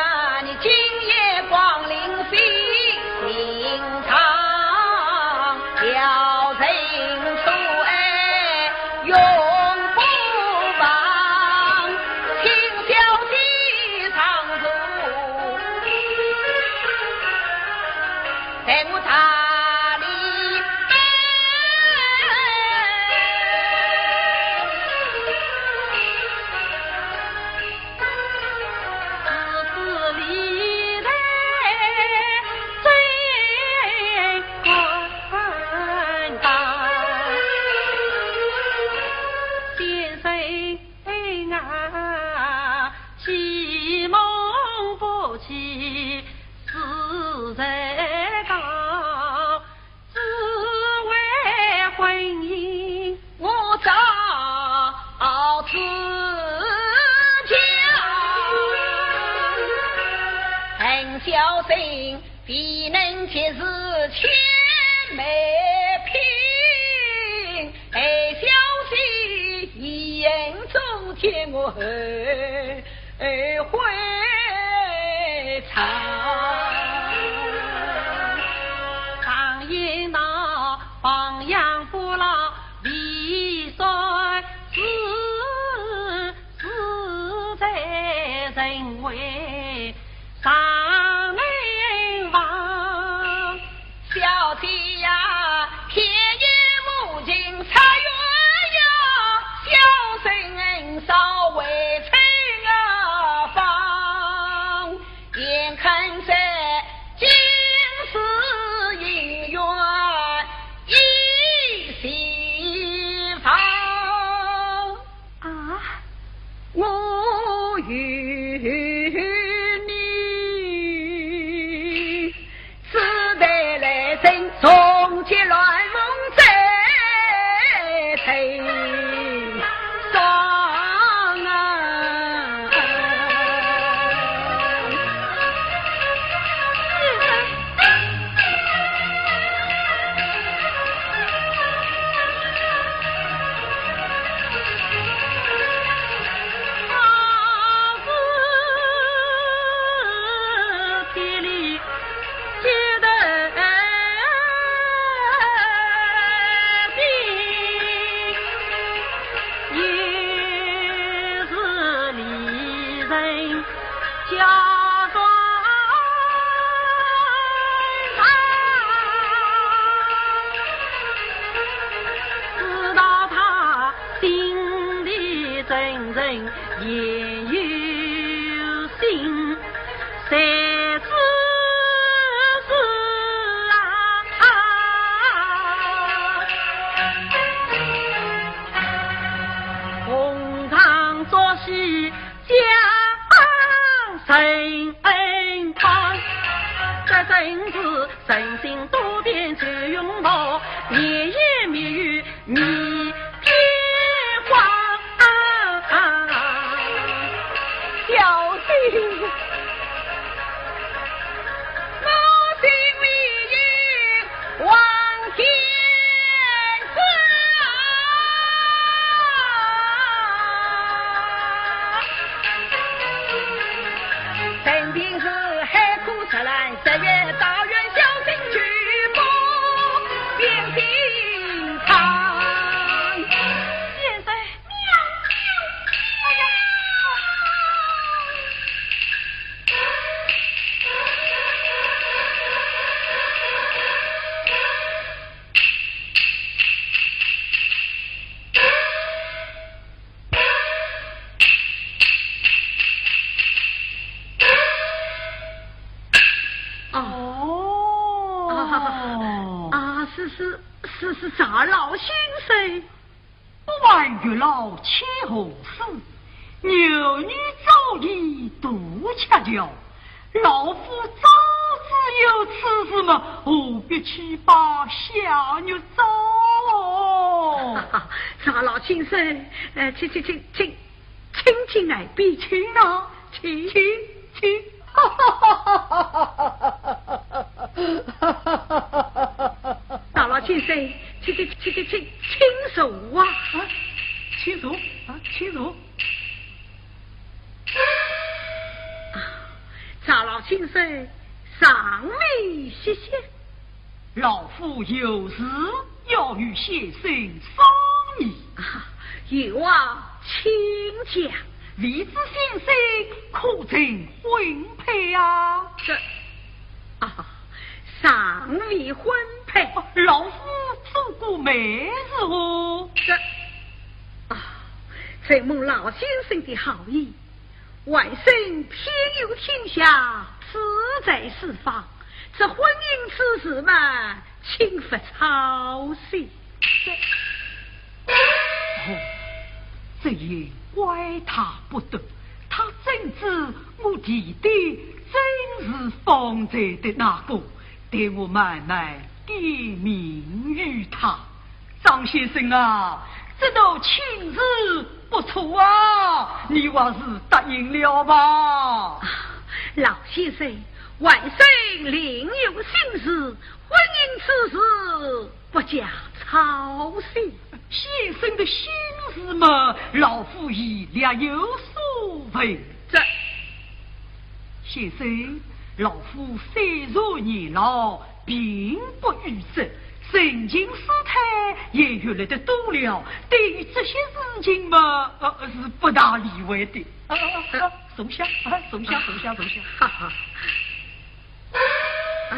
你今夜光临西小生未能及时千媒聘，还小姐已恩重，替我后悔长。常言道，亡羊补牢，未雪知 死在人为，尚能忘。小姐呀，天有无情，差鸳鸯，小生恩少未曾啊忘。眼看这今世姻缘已是忘。 啊，我与你，只待来生重结，鸾梦再成双啊。 知道他心里真正也有心，谁知是啊，逢场作戏 将人恩光，这真是人心多变旧容貌，年年蜜语蜜天荒。小姐，我心里 望天子啊，陈平是海枯石烂，十月大雨小心去不变心肠。先生，哎呀，哎呀！ 哦。啊，啊，是，是，是，是，是老先生。 不问月老牵何事，牛女早已渡鹊桥。老夫早知有此事嘛，何必去拜谢月老？哈哈，老先生，呃，请，请，请，请，请进来，请。请啊，请，请，请。 老先生，请，请，请，请，请坐啊！啊，请坐啊，请坐。啊，老先生，尚未歇息。老夫有事要与先生商议。啊，有话请讲。未知先生可曾婚配啊？这，啊， 尚未婚配。哦，老夫做过媒是否？这，啊，承蒙老先生的好意，晚生偏有天下，志在四方，这婚姻之事嘛，请勿操心。这，哦，这也怪他不得，他怎知我弟弟正是方才的那个， 待我慢慢点名于他。张先生啊，这道亲事不错啊，你还是答应了吧。啊，老先生，晚生另有心事，婚姻之事不加操心。先生的心事嘛，老夫已略有所闻。这，先生，老夫虽然年老，并不愚痴，人情世态也阅历得多了，对于这些事情嘛，呃，是不大理会的。啊，啊，啊，坐下，啊，坐下，坐下，坐下。哈哈。啊，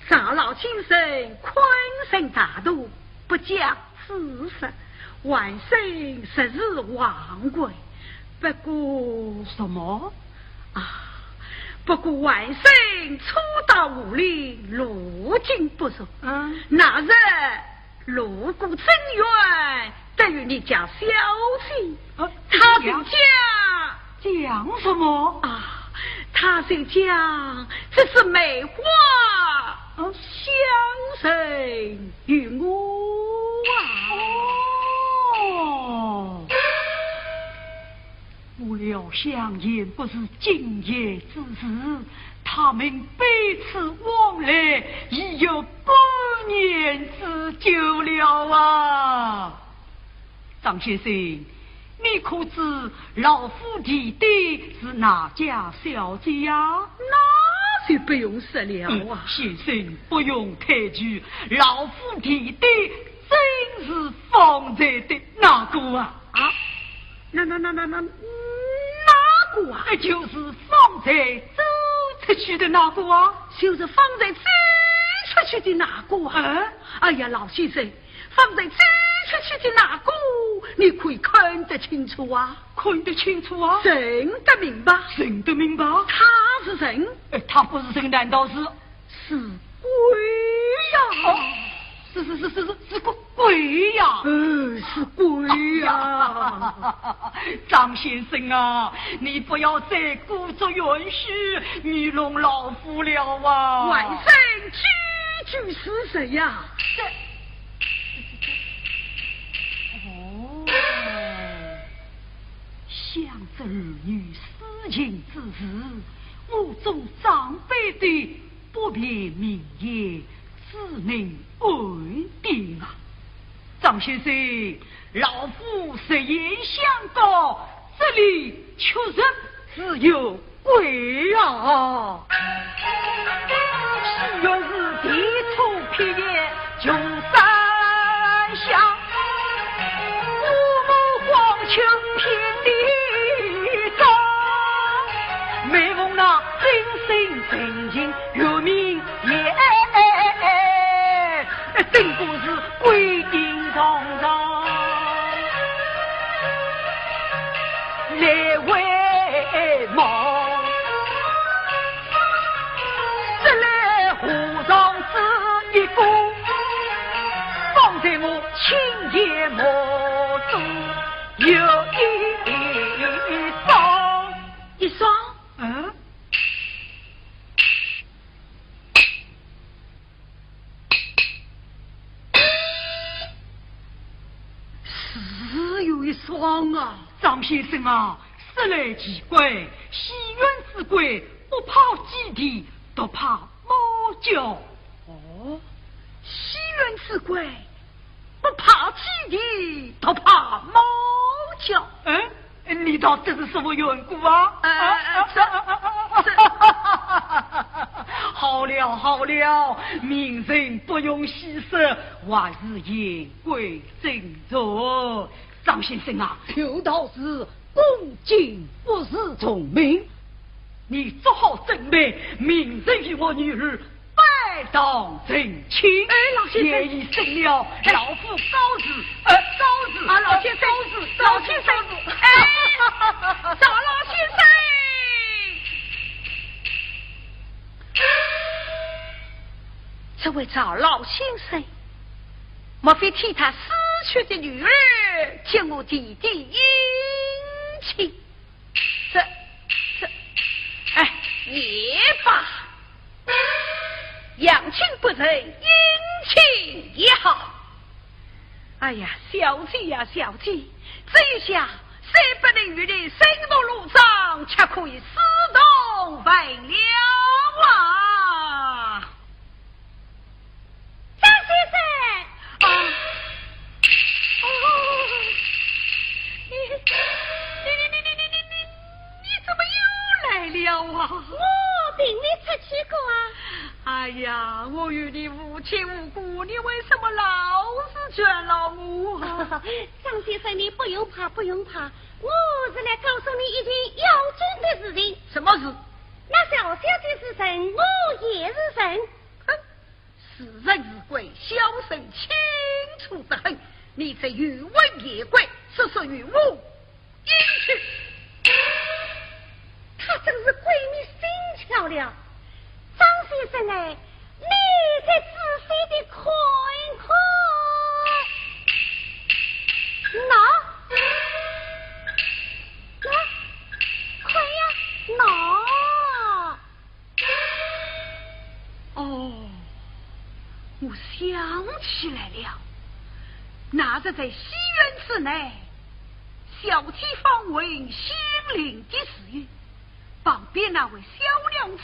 长老先生宽仁大度，不讲此事，晚生实是枉然。不过，什么？啊，不过晚生初到武陵，路径不熟，嗯。那日路过增援，得遇你家小姐，啊，她就讲，讲什么？啊，她就讲，这是梅花，啊，香人于我啊。哦。我料想也不是今夜之事，他们彼此往来已有半年之久了啊。张先生，你可知老夫弟弟是哪家小姐呀？那就不用说了啊。嗯，先生不用抬举，老夫弟弟正是方才的那个啊。啊？那，那，那，那，那，那个啊？哎，就是方才走出去的那个啊。就是方才走出去的那个啊？嗯。哎呀，老先生，方才走出去的那个，你可以看得清楚啊。看得清楚啊？认得明白。认得明白。他是人。哎，他不是人，难道是？是鬼呀。哦，是，是，是，是，是，是个鬼呀。嗯，是鬼呀。张先生啊，你不要再故作玄虚，愚弄老夫了啊。晚生句句事实呀。这，哦，想这儿女私情之事，我做长辈的不便明言，只能暗点啊。张先生，老夫实言相告，这里确实是有鬼啊！许愿是地处偏远穷山乡，父母黄泉平地高，每逢那金星成群月明夜，真不是鬼影幢幢。 来回望，只来和尚只一个，方才我亲眼目睹有一双。一双？嗯？ 是有一双啊。张先生啊，说来奇怪，西园之鬼不怕鸡啼，独怕猫叫。哦，西园之鬼不怕鸡啼，独怕猫叫。嗯，你道这是什么缘故啊？呃，这，这，好了，好了，明人不用细说，还是言归正传。张先生啊，有道是，恭敬不如从命。你做好准备，明日与我女儿拜堂成亲。哎，老先生。夜已深了，哎，老夫告辞，呃，告辞。啊，老先生，告辞，老先生，告辞。哎，赵老先生。这位赵老先生，莫非替他死去的女儿给我弟弟姻亲？ 这，这，哎，也罢，阳亲不成，阴亲也好。哎呀，小姐呀，小姐，这一下虽不能与你生同路障，却可以死同坟墓。了啊。我并没出去过啊。哎呀，我与你无亲无故，你为什么老是眷恋我啊？张先生，你不用怕，不用怕，我是来告诉你一件要紧的事情。什么事？那小小姐是人，我也是人。哼，是人是鬼，小生清楚得很。你这有问也怪，说说与我 进去。他真是鬼迷心窍了。张先生哎，你再仔细地看一看。喏，喏，看呀，喏。 哦，我想起来了，那日在戏院之内，小姐访问姓林的时候，旁边那位小娘子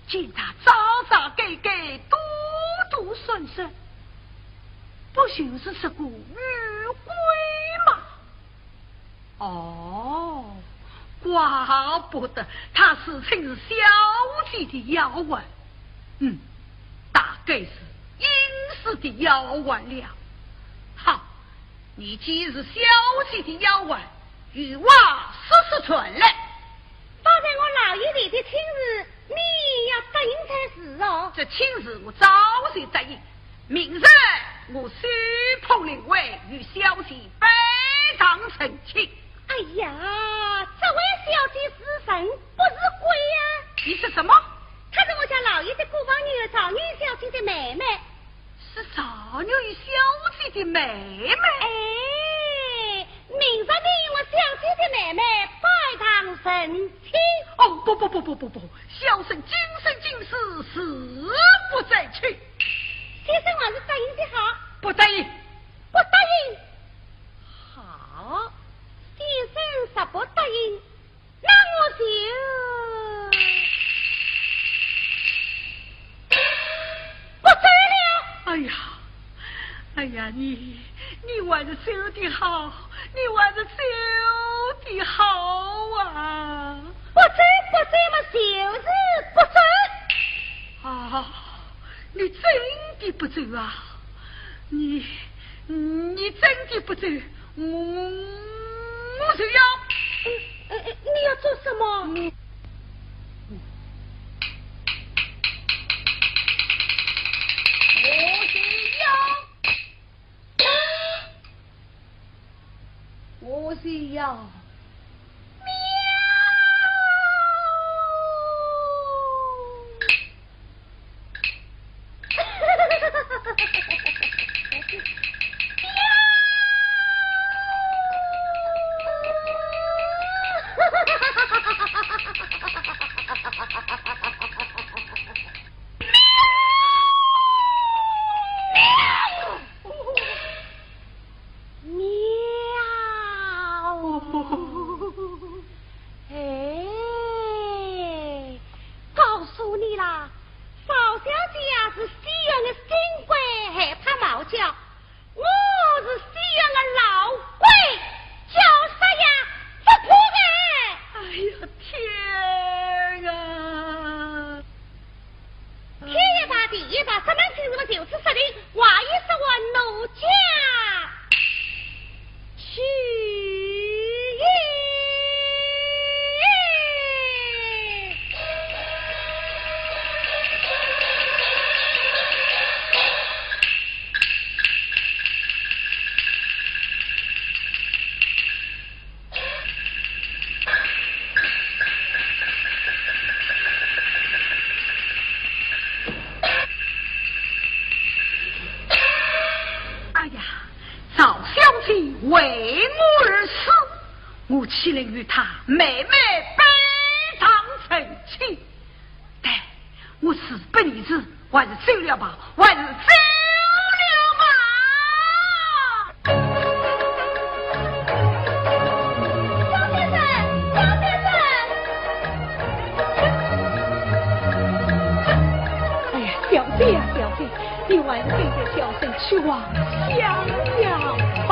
见她眨眨改改，躲躲闪闪，不就是这个女鬼吗？ 哦，怪不得她自称是小姐的丫鬟。嗯，大概是阴司的丫鬟了。好，你既是小姐的丫鬟，有话说说出来。 方才我老爷提的亲事，你要答应才是哦。这亲事我早就答应，明日我手捧灵位与小姐拜堂成亲。哎呀，这位小姐是人不是鬼呀？你说什么？她是我家老爷的姑房女儿，赵玉小姐的妹妹。 是赵玉小姐的妹妹？哎，明日你与我小姐的妹妹拜堂成亲。哦，不不不不不不，小生今生今世誓不再娶。先生还是答应的好。不答应。不答应？好，先生若不答应， 那我就不走了。哎呀，哎呀，你，你还是走的好，你还是走的好啊！不走，不走嘛，就是不走。啊，你真的不走啊？你，你真的不走？ 我，我就要。呃，呃，呃，你要做什么？我，我就要，我就要。 喵！哎，告诉你啦，赵小姐啊是戏院的新贵，害怕猫叫。我是戏院的老鬼，叫啥呀？不怕的。哎呀，天啊！ 天也大，地也大，这门亲事么就此说定，话也说完，奴家去也。哎呀，赵小姐为我而死，我岂能与她妹妹拜堂成亲？ 但我死不义之，还是走了吧，还是走了吧。哎呀，小姐呀，小姐，你还是跟着小生去望想想吧。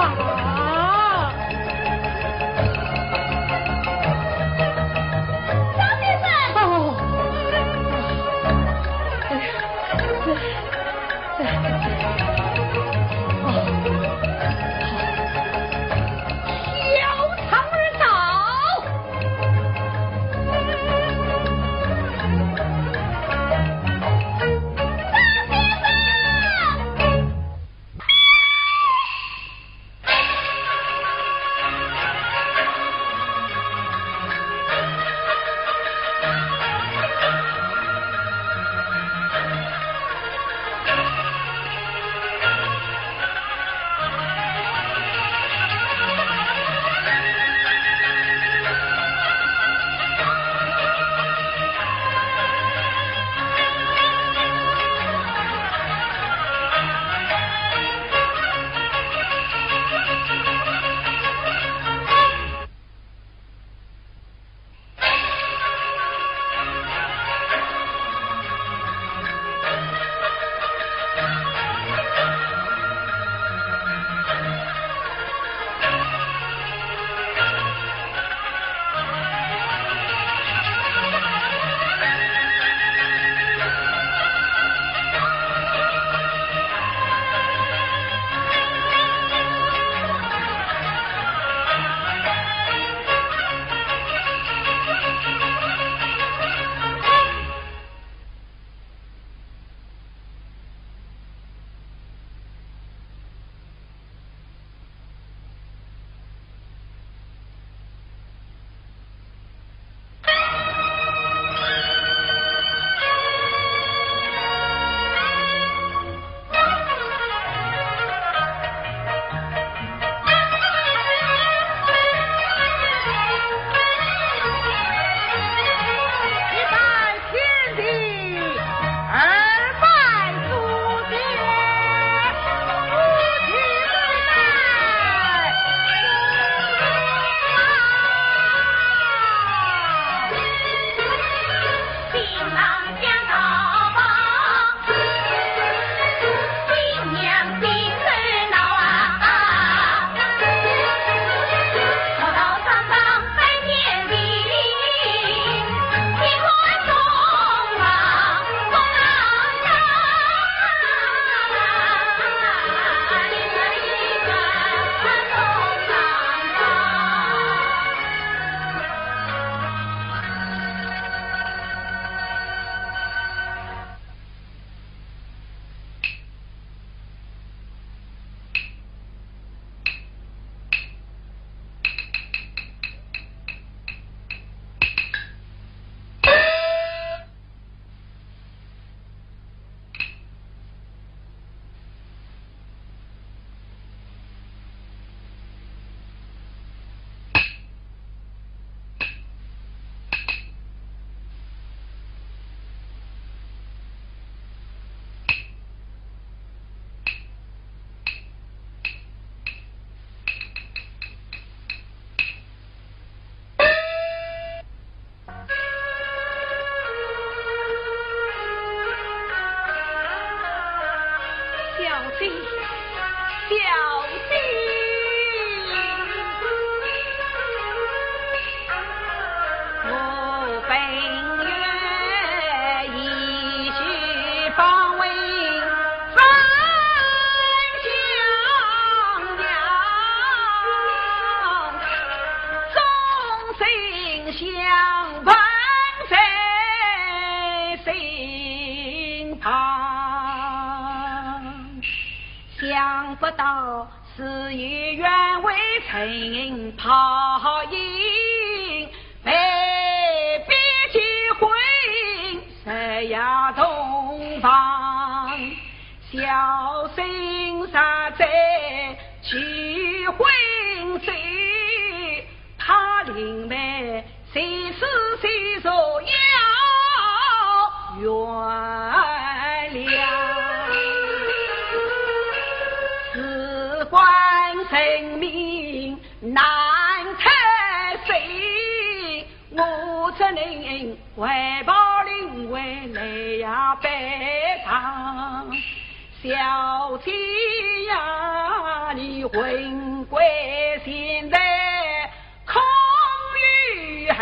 伴在身旁，想不到事与愿违，曾因泡影被逼结婚，日夜同房。小生实在气昏之， 他临门谁是谁所要原谅？事关人命难脱身，我只能 怀抱灵魂来呀拜堂。小姐呀，你魂归现在空与黑？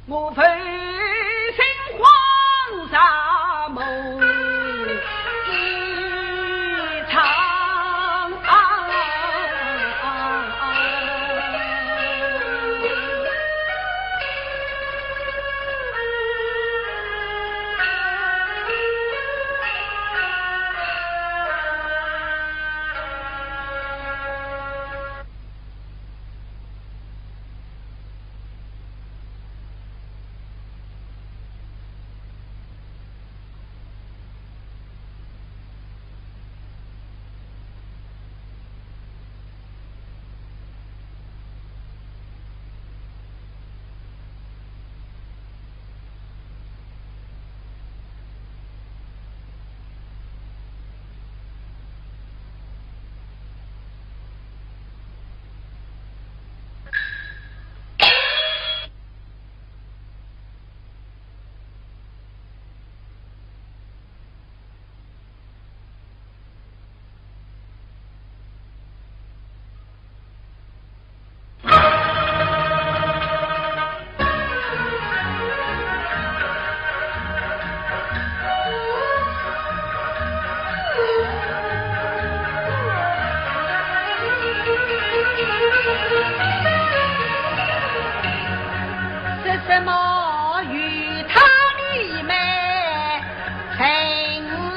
我浮生恍若梦一场。是什么与他的妹？ 陈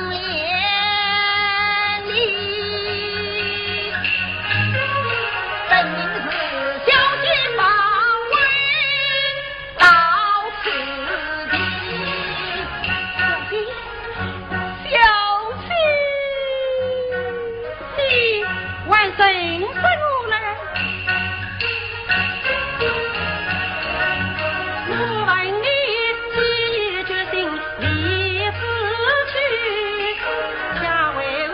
连礼，分明是小姐访问到此地。小姐，小姐，你还认得我来？ 我问你，既决心离此去，却为何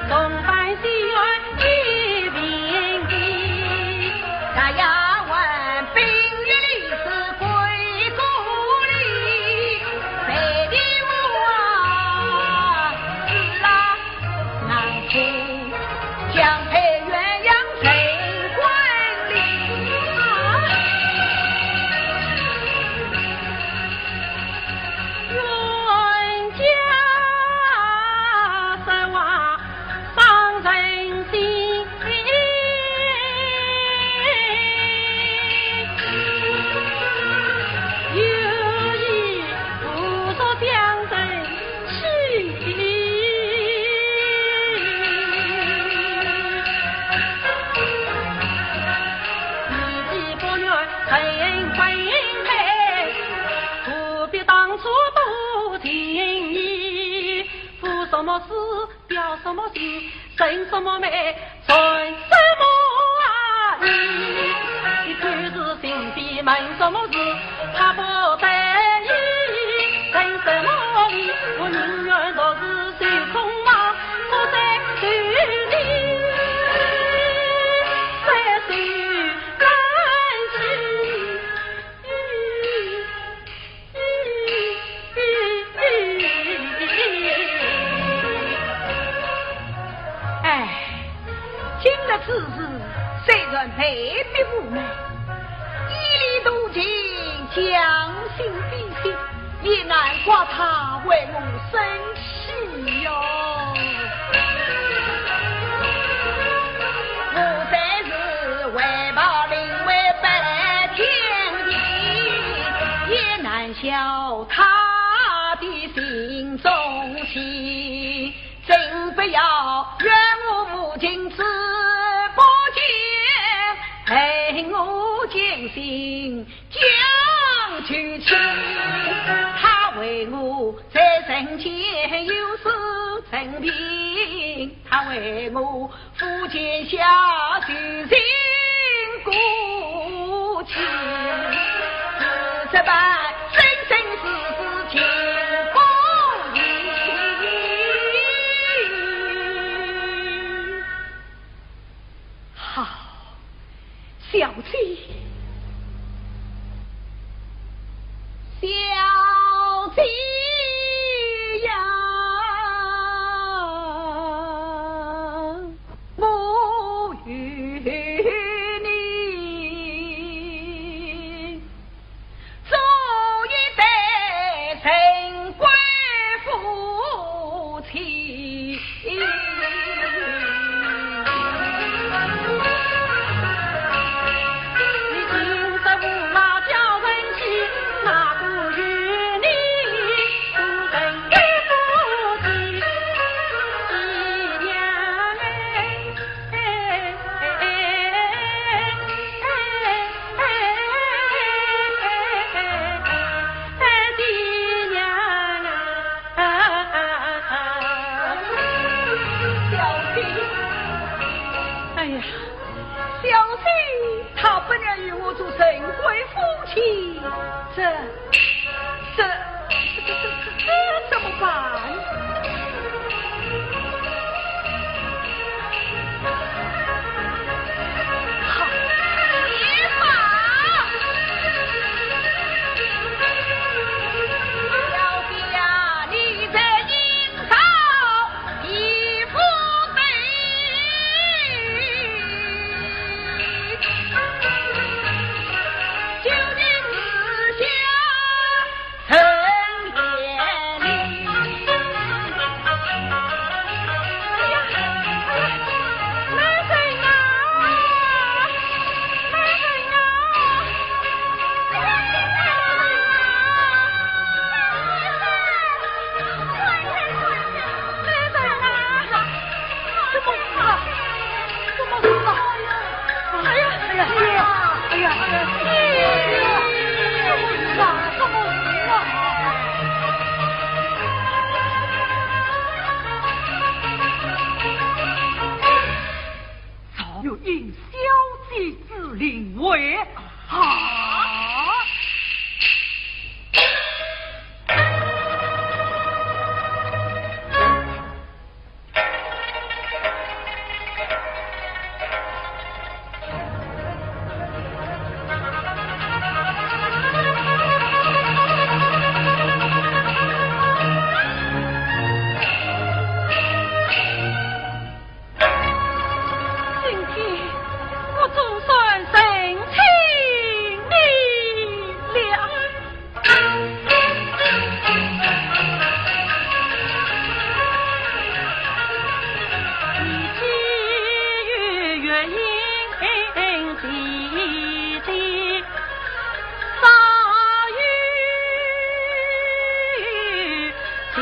重返西园的平地？大丫鬟冰玉里是归故里，谁的我啊？是啊， 难听，将配鸳鸯陈冠霖。冤家说话伤人心，有意无说将人 什么事？表什么情？生什么美？存什么啊？你，你就是心底闷什么事？他不得已，生什么理？我宁愿昨日受痛骂，不再受你，再受感情。 哎，今日之事虽然被逼无奈，以礼度情，将心比心，也难怪他为我生气哟。我虽是为报灵要他的心中情，真不要怨我母亲之不见，恨我将心将就情。他为我在人间有失人品，他为我 夫见下就心过情，是这般生生世世情不移。好，小姐，小姐呀！ 我与你做一对陈规夫妻。你今日无赖叫人欺，哪个与你做陈规夫妻？ 小姐，哎呀，小姐，她不愿与我做陈规夫妻，这 这，这，这，这，这怎么办？好，别忙。小姐呀，你这应当 皮肤白，究竟是下人眼里。哎呀，哎呀，来人啊！来人啊！ 怎么了？怎么了？哎呀，哎呀，哎呀，哎呀，哎呀，怎么了？怎么了？赵月英小姐之灵位啊！ 今天我总算认清你了。你既有月英姐姐， 早有情，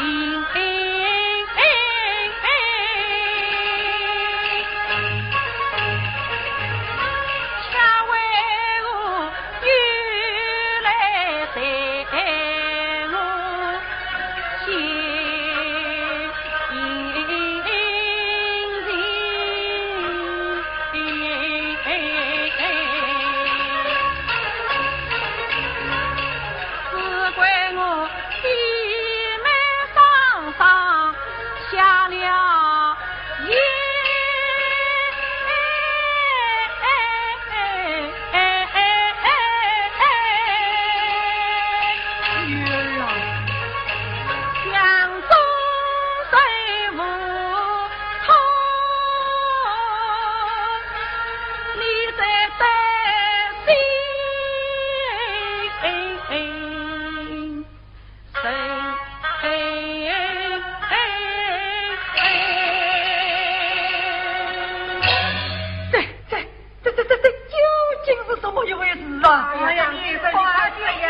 却为何又来待我 只怪我弟妹双双下了眼。 这，这，这，这，这，这究竟是怎么一回事啊？哎呀，你说你快点呀！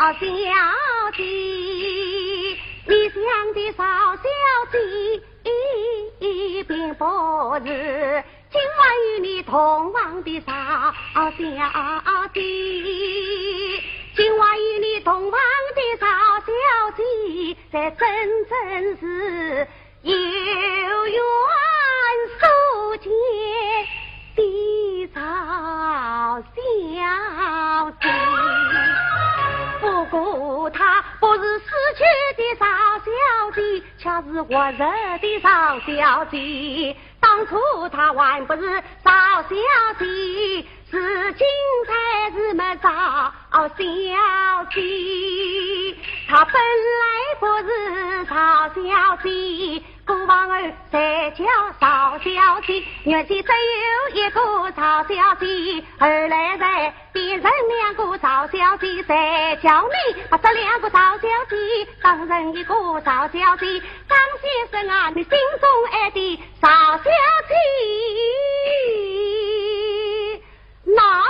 小姐，你想的赵小姐并不是今晚与你同房的赵小姐。今晚与你同房的赵小姐，才真正是有缘所见的赵小姐。不过她不是死去的赵小姐，却是活着的赵小姐。当初她还不是赵小姐，如今才是么赵小姐。她本来不是赵小姐，过往儿才叫赵小姐，原先只有一个赵小姐，后来才变成两个赵小姐，才叫你把这两个赵小姐当成一个赵小姐。张先生啊，你心中爱的赵小姐，那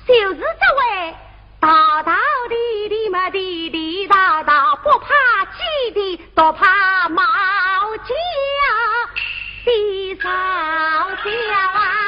就是这位大大的的么的的大大，不怕鸡的，不怕猫叫的赵小姐啊。